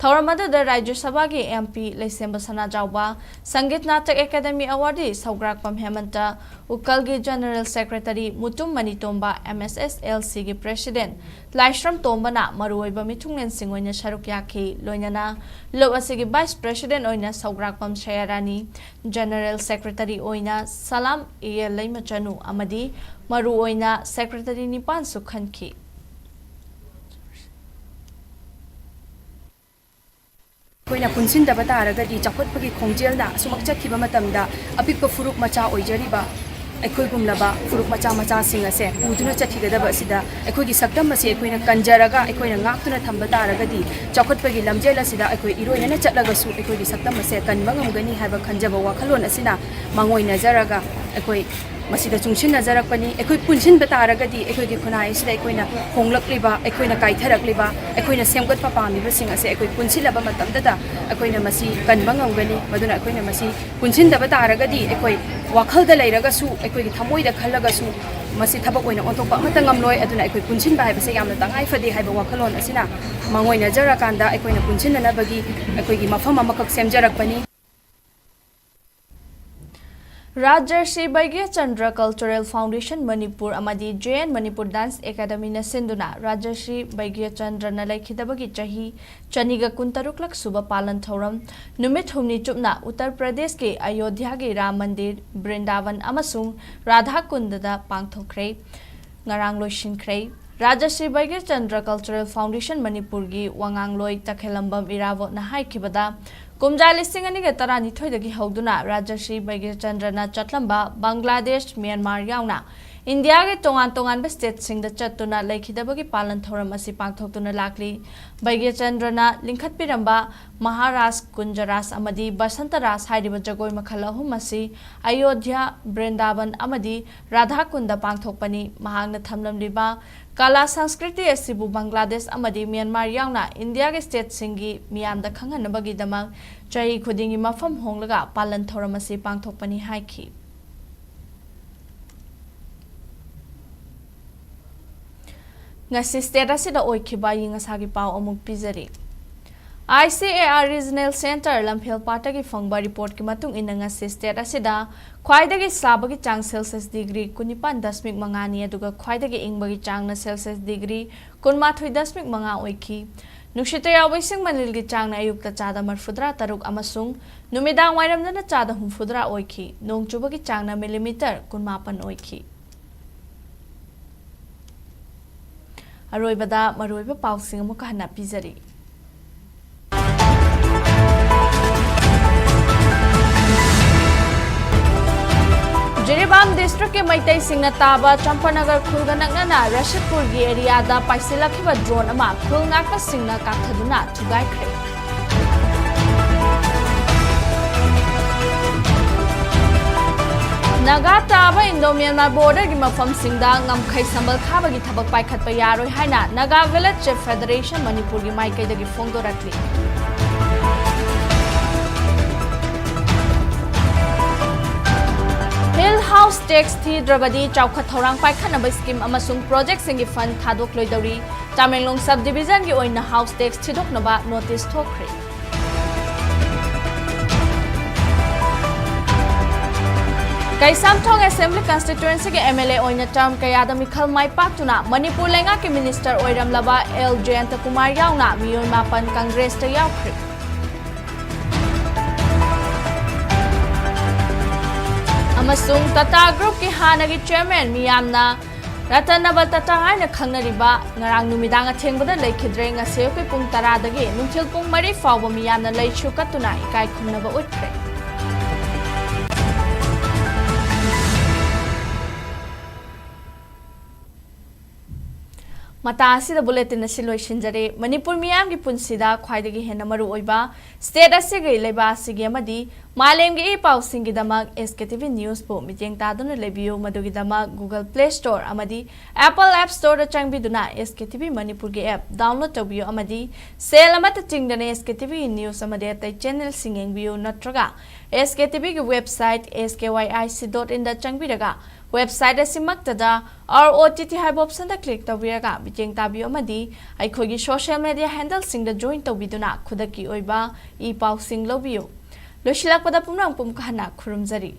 ꯊꯧꯔꯝ ꯑꯗꯨꯗ ꯔꯥꯖ꯭ꯌ ꯁꯚꯥꯒꯤ M P Leishemba Sanajaoba, Sangeet Natak academy awardee Sougrakpam Hemanta, ꯎꯀꯜꯒꯤ General Secretary Mutum Manitomba, M S S L Cꯒꯤ President ꯂꯥꯏꯁ꯭ꯔꯝ ꯇꯣꯝꯕꯅ ꯃꯔꯨꯑꯣꯏꯕ ꯃꯤꯊꯨꯡꯂꯦꯟꯁꯤꯡ ꯑꯣꯏꯅ ꯁꯔꯨꯛ ꯌꯥꯈꯤ꯫ ꯂꯣꯏꯅꯅ ꯂꯨꯞ ꯑꯁꯤꯒꯤ Vice President ꯑꯣꯏꯅ ꯁꯧꯒ꯭ꯔꯥꯛꯄꯝ ꯁꯌꯥꯔꯥꯅꯤ, General Secretary ꯑꯣꯏꯅ ꯁꯂꯥꯝ ꯏꯌꯦꯜ ꯂꯩꯃꯆꯅꯨ ꯑꯃꯗꯤ ꯃꯔꯨꯑꯣꯏꯅ Secretary ꯅꯤꯄꯥꯟꯁꯨ ꯈꯟꯈꯤ꯫ ꯑꯩꯈꯣꯏꯅ ꯄꯨꯟꯁꯤꯟꯗꯕ ꯇꯥꯔꯒꯗꯤ ꯆꯥꯎꯈꯠꯄꯒꯤ ꯈꯣꯡꯖꯦꯜꯅ ꯑꯁꯨꯃꯛ ꯆꯠꯈꯤꯕ ꯃꯇꯝꯗ ꯑꯄꯤꯛꯄ ꯐꯨꯔꯨꯞ ꯃꯆꯥ ꯑꯣꯏꯖꯔꯤꯕ ꯑꯩꯈꯣꯏꯒꯨꯝꯂꯕ ꯐꯨꯔꯨꯞ ꯃꯆꯥ ꯃꯆꯥꯁꯤꯡ ꯑꯁꯦ ꯄꯨꯗꯨꯅ ꯆꯠꯈꯤꯒꯗꯕ ꯑꯁꯤꯗ ꯑꯩꯈꯣꯏꯒꯤ ꯁꯛꯇꯝ ꯑꯁꯤ ꯑꯩꯈꯣꯏꯅ ꯀꯟꯖꯔꯒ ꯑꯩꯈꯣꯏꯅ ꯉꯥꯛꯇꯨꯅ ꯊꯝꯕ ꯇꯥꯔꯒꯗꯤ ꯆꯥꯎꯈꯠꯄꯒꯤ ꯂꯝꯖꯦꯜ ꯑꯁꯤꯗ ꯑꯩꯈꯣꯏ ꯏꯔꯣꯏꯅꯅ ꯆꯠꯂꯒꯁꯨ ꯑꯩꯈꯣꯏꯒꯤ ꯁꯛꯇꯝ ꯑꯁꯦ ꯀꯟꯕ ꯉꯝꯒꯅꯤ ꯍꯥꯏꯕ ꯈꯟꯖꯕ ꯋꯥꯈꯜꯂꯣꯟ ꯑꯁꯤꯅ ꯃꯥꯡꯑꯣꯏꯅꯖꯔꯒ ꯑꯩꯈꯣꯏ ꯃꯁꯤꯗ ꯆꯨꯡꯁꯤꯟꯅꯖꯔꯛꯄꯅꯤ꯫ ꯑꯩꯈꯣꯏ ꯄꯨꯟꯁꯤꯟꯕ ꯇꯥꯔꯒꯗꯤ ꯑꯩꯈꯣꯏꯒꯤ ꯈꯨꯟꯅꯥꯏ ꯑꯁꯤꯗ ꯑꯩꯈꯣꯏꯅ ꯍꯣꯡꯂꯛꯂꯤꯕ, ꯑꯩꯈꯣꯏꯅ ꯀꯥꯏꯊꯔꯛꯂꯤꯕ, ꯑꯩꯈꯣꯏꯅ ꯁꯦꯝꯒꯠꯄ ꯄꯥꯝꯂꯤꯕꯁꯤꯡ ꯑꯁꯦ ꯑꯩꯈꯣꯏ ꯄꯨꯟꯁꯤꯜꯂꯕ ꯃꯇꯝꯗꯗ ꯑꯩꯈꯣꯏꯅ ꯃꯁꯤ ꯀꯟꯕ ꯉꯝꯒꯅꯤ꯫ ꯃꯗꯨꯅ ꯑꯩꯈꯣꯏꯅ ꯃꯁꯤ ꯄꯨꯟꯁꯤꯟꯗꯕ ꯇꯥꯔꯒꯗꯤ ꯑꯩꯈꯣꯏ ꯋꯥꯈꯜꯗ ꯂꯩꯔꯒꯁꯨ, ꯑꯩꯈꯣꯏꯒꯤ ꯊꯃꯣꯏꯗ ꯈꯜꯂꯒꯁꯨ ꯃꯁꯤ ꯊꯕꯛ ꯑꯣꯏꯅ ꯑꯣꯟꯊꯣꯛꯄ ꯑꯃꯠꯇ ꯉꯝꯂꯣꯏ꯫ ꯑꯗꯨꯅ ꯑꯩꯈꯣꯏ ꯄꯨꯟꯁꯤꯟꯕ ꯍꯥꯏꯕꯁꯦ ꯌꯥꯝꯅ ꯇꯉꯥꯏ ꯐꯗꯦ ꯍꯥꯏꯕ ꯋꯥꯈꯜꯂꯣꯟ ꯑꯁꯤꯅ ꯃꯥꯡꯑꯣꯏꯅꯖꯔꯀꯥꯟꯗ ꯑꯩꯈꯣꯏꯅ ꯄꯨꯟꯁꯤꯟꯅꯅꯕꯒꯤ ꯑꯩꯈꯣꯏꯒꯤ ꯃꯐꯝ ꯑꯃꯈꯛ ꯁꯦꯝꯖꯔꯛꯄꯅꯤ꯫ ꯔꯥꯖꯔꯁꯤ ꯕꯩꯒ꯭ꯌꯆꯟꯗ꯭ꯔ Cultural Foundation ꯃꯅꯤꯄꯨꯔ ꯑꯃꯗꯤ J N Manipur Dance Academyꯅ ꯁꯤꯟꯗꯨꯅ ꯔꯥꯖꯔꯁꯤ ꯕꯩꯒ꯭ꯌꯆꯟꯗ꯭ꯔꯅ ꯂꯩꯈꯤꯗꯕꯒꯤ ꯆꯍꯤ ꯆꯅꯤꯒ ꯀꯨꯟꯇꯔꯨꯛꯂꯛ ꯁꯨꯕ ꯄꯥꯂꯟ ꯊꯧꯔꯝ ꯅꯨꯃꯤꯠ ꯍꯨꯝꯅꯤ ꯆꯨꯞꯅ ꯎꯠꯇꯔ ꯄ꯭ꯔꯗꯦꯁꯀꯤ ꯑꯌꯣꯙ꯭ꯌꯥꯒꯤ ꯔꯥꯝ ꯃꯟꯗꯤꯔ, ꯕ꯭ꯔꯤꯟꯗꯥꯕꯟ ꯑꯃꯁꯨꯡ ꯔꯥꯙꯥ ꯀꯨꯟꯗꯗ ꯄꯥꯡꯊꯣꯛꯈ꯭ꯔꯦ꯫ ꯉꯔꯥꯡ ꯂꯣꯏꯁꯤꯟꯈ꯭ꯔꯦ꯫ ꯔꯥꯖꯔꯁꯤ ꯕꯩꯒ꯭ꯌꯆꯟꯗ꯭ꯔ Cultural Foundation ꯃꯅꯤꯄꯨꯔꯒꯤ ꯋꯥꯉꯥꯡꯂꯣꯏ ꯇꯈꯦꯂꯝꯕꯝ ꯏꯔꯥꯕꯣꯠꯅ ꯍꯥꯏꯈꯤꯕꯗ, ꯀꯨꯝꯖꯥ ꯂꯤꯁꯤꯡ ꯑꯅꯤꯒ ꯇꯔꯥꯅꯤꯊꯣꯏꯗꯒꯤ ꯍꯧꯗꯨꯅ ꯔꯥꯖꯔꯁꯤ ꯕꯩꯒ꯭ꯌꯆꯟꯗ꯭ꯔꯅ ꯆꯠꯂꯝꯕ ꯕꯪꯒ꯭ꯂꯥꯗꯦꯁ, ꯃ꯭ꯌꯥꯟꯃꯥꯔ ꯌꯥꯎꯅ ꯏꯟꯗꯤꯌꯥꯒꯤ ꯇꯣꯉꯥꯟ ꯇꯣꯉꯥꯟꯕ ꯁ꯭ꯇꯦꯠꯁꯤꯡꯗ ꯆꯠꯇꯨꯅ ꯂꯩꯈꯤꯗꯕꯒꯤ ꯄꯥꯂꯟ ꯊꯧꯔꯝ ꯑꯁꯤ ꯄꯥꯡꯊꯣꯛꯇꯨꯅ ꯂꯥꯛꯂꯤ꯫ ꯕꯩꯒ꯭ꯌꯆꯟꯗ꯭ꯔꯅ ꯂꯤꯡꯈꯠꯄꯤꯔꯝꯕ ꯃꯍꯥꯔꯥꯖ, ꯀꯨꯟꯖꯔꯥꯖ ꯑꯃꯗꯤ ꯕꯁꯟꯇ ꯔꯥꯖ ꯍꯥꯏꯔꯤꯕ ꯖꯒꯣꯏ ꯃꯈꯜ ꯑꯍꯨꯝ ꯑꯁꯤ ꯑꯌꯣꯙ꯭ꯌꯥ, ꯕ꯭ꯔꯤꯟꯗꯥꯕꯟ ꯑꯃꯗꯤ ꯔꯥꯙꯥꯀꯨꯟꯗ ꯄꯥꯡꯊꯣꯛꯄꯅꯤ꯫ ꯃꯍꯥꯛꯅ ꯊꯝꯂꯝꯂꯤꯕ ꯀꯂꯥ ꯁꯪꯁꯀ꯭ꯔꯤꯇꯤ ꯑꯁꯤꯕꯨ ꯕꯪꯒ꯭ꯂꯥꯗꯦꯁ ꯑꯃꯗꯤ ꯃ꯭ꯌꯥꯟꯃꯥꯔ ꯌꯥꯎꯅ ꯏꯟꯗꯤꯌꯥꯒꯤ ꯁ꯭ꯇꯦꯠꯁꯤꯡꯒꯤ ꯃꯤꯌꯥꯝꯗ ꯈꯪꯍꯟꯅꯕꯒꯤꯗꯃꯛ ꯆꯍꯤ ꯈꯨꯗꯤꯡꯒꯤ ꯃꯐꯝ ꯍꯣꯡꯂꯒ ꯄꯥꯂꯟ ꯊꯧꯔꯝ ꯑꯁꯤ ꯄꯥꯡꯊꯣꯛꯄꯅꯤ ꯍꯥꯏꯈꯤ꯫ ꯉꯁꯤ ꯁ꯭ꯇꯦꯠ ꯑꯁꯤꯗ ꯑꯣꯏꯈꯤꯕ ꯑꯏꯪ ꯑꯁꯥꯒꯤ ꯄꯥꯎ ꯑꯃꯨꯛ ꯄꯤꯖꯔꯤ꯫ I C A R Regional Centre ꯂꯝꯐꯦꯜꯄꯥꯠꯇꯒꯤ ꯐꯪꯕ ꯔꯤꯄꯣꯔꯠꯀꯤ ꯃꯇꯨꯡ ꯏꯟꯅ, ꯉꯁꯤ ꯁ꯭ꯇꯦꯠ ꯑꯁꯤꯗ ꯈ꯭ꯋꯥꯏꯗꯒꯤ ꯁꯥꯕꯒꯤ ꯆꯥꯡ ꯁꯦꯜꯁꯤꯌꯁ ꯗꯤꯒ꯭ꯔꯤ ꯀꯨꯟꯅꯤꯄꯥꯟ ꯗꯁꯃꯤꯛ ꯃꯉꯥꯅꯤ, ꯑꯗꯨꯒ ꯈ꯭ꯋꯥꯏꯗꯒꯤ ꯏꯪꯕꯒꯤ ꯆꯥꯡꯅ ꯁꯦꯜꯁꯤꯌꯁ ꯗꯤꯒ꯭ꯔꯤ ꯀꯨꯟꯃꯥꯊꯣꯏ ꯗꯁꯃꯤꯛ ꯃꯉꯥ ꯑꯣꯏꯈꯤ꯫ ꯅꯨꯡꯁꯤꯠꯇ ꯌꯥꯎꯕ ꯏꯁꯤꯡ ꯃꯅꯤꯜꯒꯤ ꯆꯥꯡꯅ ꯑꯌꯨꯛꯇ ꯆꯥꯗ ꯃꯔꯤꯐꯨꯇꯔꯥ ꯇꯔꯨꯛ ꯑꯃꯁꯨꯡ ꯅꯨꯃꯤꯗꯥꯡ ꯋꯥꯏꯔꯝꯗꯅ ꯆꯥꯗ ꯍꯨꯝꯐꯨꯇꯔꯥ ꯑꯣꯏꯈꯤ꯫ ꯅꯣꯡ ꯆꯨꯕꯒꯤ ꯆꯥꯡꯅ ꯃꯤꯂꯤꯃꯤꯇꯔ ꯀꯨꯟꯃꯥꯄꯟ ꯑꯣꯏꯈꯤ꯫ ꯑꯔꯣꯏꯕꯗ ꯃꯔꯨꯑꯣꯏꯕ ꯄꯥꯎꯁꯤꯡ ꯑꯃꯨꯛꯀ ꯍꯟꯅ ꯄꯤꯖꯔꯤ꯫ ꯖꯤꯔꯤꯕꯥꯝ ꯗꯤꯁꯇ꯭ꯔꯤꯛꯀꯤ ꯃꯩꯇꯩꯁꯤꯡꯅ ꯇꯥꯕ ꯆꯝꯄꯥꯅꯒꯔ ꯈꯨꯜꯒ ꯅꯛꯅꯅ ꯔꯁꯤꯗꯄꯨꯔꯒꯤ ꯑꯦꯔꯤꯌꯥꯗ ꯄꯥꯏꯁꯤꯜꯂꯛꯈꯤꯕ ꯗ꯭ꯔꯣꯟ ꯑꯃ ꯈꯨꯜ ꯉꯥꯛꯄꯁꯤꯡꯅ ꯀꯥꯞꯊꯗꯨꯅ ꯊꯨꯒꯥꯏꯈ꯭ꯔꯦ꯫ ꯅꯥꯒꯥ ꯇꯥꯕ ꯏꯟꯗꯣ ꯃ꯭ꯌꯥꯟꯃꯥꯔ ꯕꯣꯔꯗꯔꯒꯤ ꯃꯐꯝꯁꯤꯡꯗ ꯉꯝꯈꯩ ꯁꯝꯕꯜ ꯈꯥꯕꯒꯤ ꯊꯕꯛ ꯄꯥꯏꯈꯠꯄ ꯌꯥꯔꯣꯏ ꯍꯥꯏꯅ ꯅꯥꯒꯥ ꯚꯤꯂꯦꯖ ꯆꯤꯐ ꯐꯦꯗꯔꯦꯁꯟ ꯃꯅꯤꯄꯨꯔꯒꯤ ꯃꯥꯏꯀꯩꯗꯒꯤ ꯐꯣꯡꯗꯣꯔꯛꯂꯤ꯫ ꯍꯤꯜ ꯍꯥꯎꯁ ꯇꯦꯛꯁ ꯊꯤꯗ꯭ꯔꯕꯗꯤ ꯆꯥꯎꯈꯠ ꯊꯧꯔꯥꯡ ꯄꯥꯏꯈꯠꯅꯕ ꯁ꯭ꯀꯤꯝ ꯑꯃꯁꯨꯡ ꯄ꯭ꯔꯣꯖꯦꯛꯁꯤꯡꯒꯤ ꯐꯟꯗ ꯊꯥꯗꯣꯛꯂꯣꯏꯗꯧꯔꯤ꯫ ꯇꯃꯦꯡꯂꯣꯡ ꯁꯕ ꯗꯤꯕꯤꯖꯟꯒꯤ ꯑꯣꯏꯅ ꯍꯥꯎꯁ ꯇꯦꯛꯁ ꯊꯤꯗꯣꯛꯅꯕ ꯅꯣꯇꯤꯁ ꯊꯣꯛꯈ꯭ꯔꯦ꯫ ꯀꯩꯁꯥꯝꯊꯣꯡ ꯑꯦꯁꯦꯝꯕ꯭ꯂꯤ ꯀꯟꯁꯇꯤꯇ꯭ꯋꯦꯟꯁꯤꯒꯤ ꯑꯦꯝ ꯑꯦꯜ ꯑꯦ ꯑꯣꯏꯅ ꯇꯔꯝ ꯀꯌꯥꯗ ꯃꯤꯈꯜ ꯃꯥꯏ ꯄꯥꯛꯇꯨꯅ ꯃꯅꯤꯄꯨꯔ ꯂꯩꯉꯥꯛꯀꯤ ꯃꯤꯅꯤꯁꯇꯔ ꯑꯣꯏꯔꯝꯂꯕ ꯑꯦꯜ ꯖꯌꯟꯇ ꯀꯨꯃꯥꯔ ꯌꯥꯎꯅ ꯃꯤꯑꯣꯏ ꯃꯥꯄꯟ ꯀꯪꯒ꯭ꯔꯦꯁꯇ ꯌꯥꯎꯈ꯭ꯔꯦ꯫ ꯑꯃꯁꯨꯡ ꯇꯥꯇꯥ ꯒ꯭ꯔꯨꯞꯀꯤ ꯍꯥꯟꯅꯒꯤ ꯆꯤꯌꯔꯃꯦꯟ ꯃꯤꯌꯥꯝꯅ ꯔꯇꯟꯅꯕꯜ ꯇꯥꯇꯥ ꯍꯥꯏꯅ ꯈꯪꯅꯔꯤꯕ ꯉꯔꯥꯡ ꯅꯨꯃꯤꯗꯥꯡ ꯑꯊꯦꯡꯕꯗ ꯂꯩꯈꯤꯗ꯭ꯔꯦ꯫ ꯉꯁꯤ ꯑꯌꯨꯛꯀꯤ ꯄꯨꯡ ꯇꯔꯥꯗꯒꯤ ꯅꯨꯡꯊꯤꯜ ꯄꯨꯡ ꯃꯔꯤ ꯐꯥꯎꯕ ꯃꯤꯌꯥꯝꯅ ꯂꯩꯁꯨ ꯀꯠꯇꯨꯅ ꯏꯀꯥꯏ ꯈꯨꯝꯅꯕ ꯎꯠꯈ꯭ꯔꯦ꯫ ꯃꯇꯥꯡ ꯑꯁꯤꯗ ꯕꯨꯂꯦꯇꯤꯟ ꯑꯁꯤ ꯂꯣꯏꯁꯤꯟꯖꯔꯦ꯫ ꯃꯅꯤꯄꯨꯔ ꯃꯤꯌꯥꯝꯒꯤ ꯄꯨꯟꯁꯤꯗ ꯈ꯭ꯋꯥꯏꯗꯒꯤ ꯍꯦꯟꯅ ꯃꯔꯨ ꯑꯣꯏꯕ ꯁ꯭ꯇꯦꯠ ꯑꯁꯤꯒꯤ, ꯂꯩꯕꯥꯛ ꯑꯁꯤꯒꯤ ꯑꯃꯗꯤ ꯃꯥꯂꯦꯝꯒꯤ ꯏ ꯄꯥꯎꯁꯤꯡꯒꯤꯗꯃꯛ ꯑꯦꯁ ꯀꯦ ꯇꯤ ꯚꯤ ꯅ꯭ꯌꯨꯁꯄꯨ ꯃꯤꯠꯌꯦꯡ ꯇꯥꯗꯨꯅ ꯂꯩꯕꯤꯌꯨ꯫ ꯃꯗꯨꯒꯤꯗꯃꯛ Google Play Store ꯑꯃꯗꯤ Apple App Storeꯗ ꯆꯪꯕꯤꯗꯨꯅ ꯑꯦꯁ ꯀꯦ ꯇꯤ ꯚꯤ ꯃꯅꯤꯄꯨꯔꯒꯤ app download ꯇꯧꯕꯤꯌꯨ ꯑꯃꯗꯤ ꯁꯦꯜ ꯑꯃꯠꯇ ꯇꯤꯡꯗꯅ ꯑꯦꯁ ꯀꯦ ꯇꯤ ꯚꯤꯒꯤ ꯅ꯭ꯌꯨꯁ ꯑꯃꯗꯤ ꯑꯇꯩ ꯆꯦꯅꯦꯜꯁꯤꯡ ꯌꯦꯡꯕꯤꯌꯨ, ꯅꯠꯇ꯭ꯔꯒ ꯑꯦꯁ ꯀꯦ ꯇꯤ ꯚꯤꯒꯤ website S K Y I C dot inꯗ ꯆꯪꯕꯤꯔꯒ Website ꯑꯁꯤꯃꯛꯇꯗ R O T T ꯍꯥꯏꯕ option ꯗ click ꯇꯧꯕꯤꯔꯒ ꯃꯤꯠꯌꯦꯡ ꯇꯥꯕꯤꯌꯨ ꯑꯃꯗꯤ ꯑꯩꯈꯣꯏꯒꯤ social media handle ꯁꯤꯡꯗ join ꯇꯧꯕꯤꯗꯨꯅ ꯈꯨꯗꯛꯀꯤ ꯑꯣꯏꯕ ꯏ ꯄꯥꯎꯁꯤꯡ ꯂꯧꯕꯤꯌꯨ꯫ ꯂꯣꯏꯁꯤꯜꯂꯛꯄꯗ ꯄꯨꯝꯅꯃꯛꯄꯨ ꯑꯃꯨꯛꯀ ꯍꯟꯅ ꯈꯨꯔꯨꯝꯖꯔꯤ꯫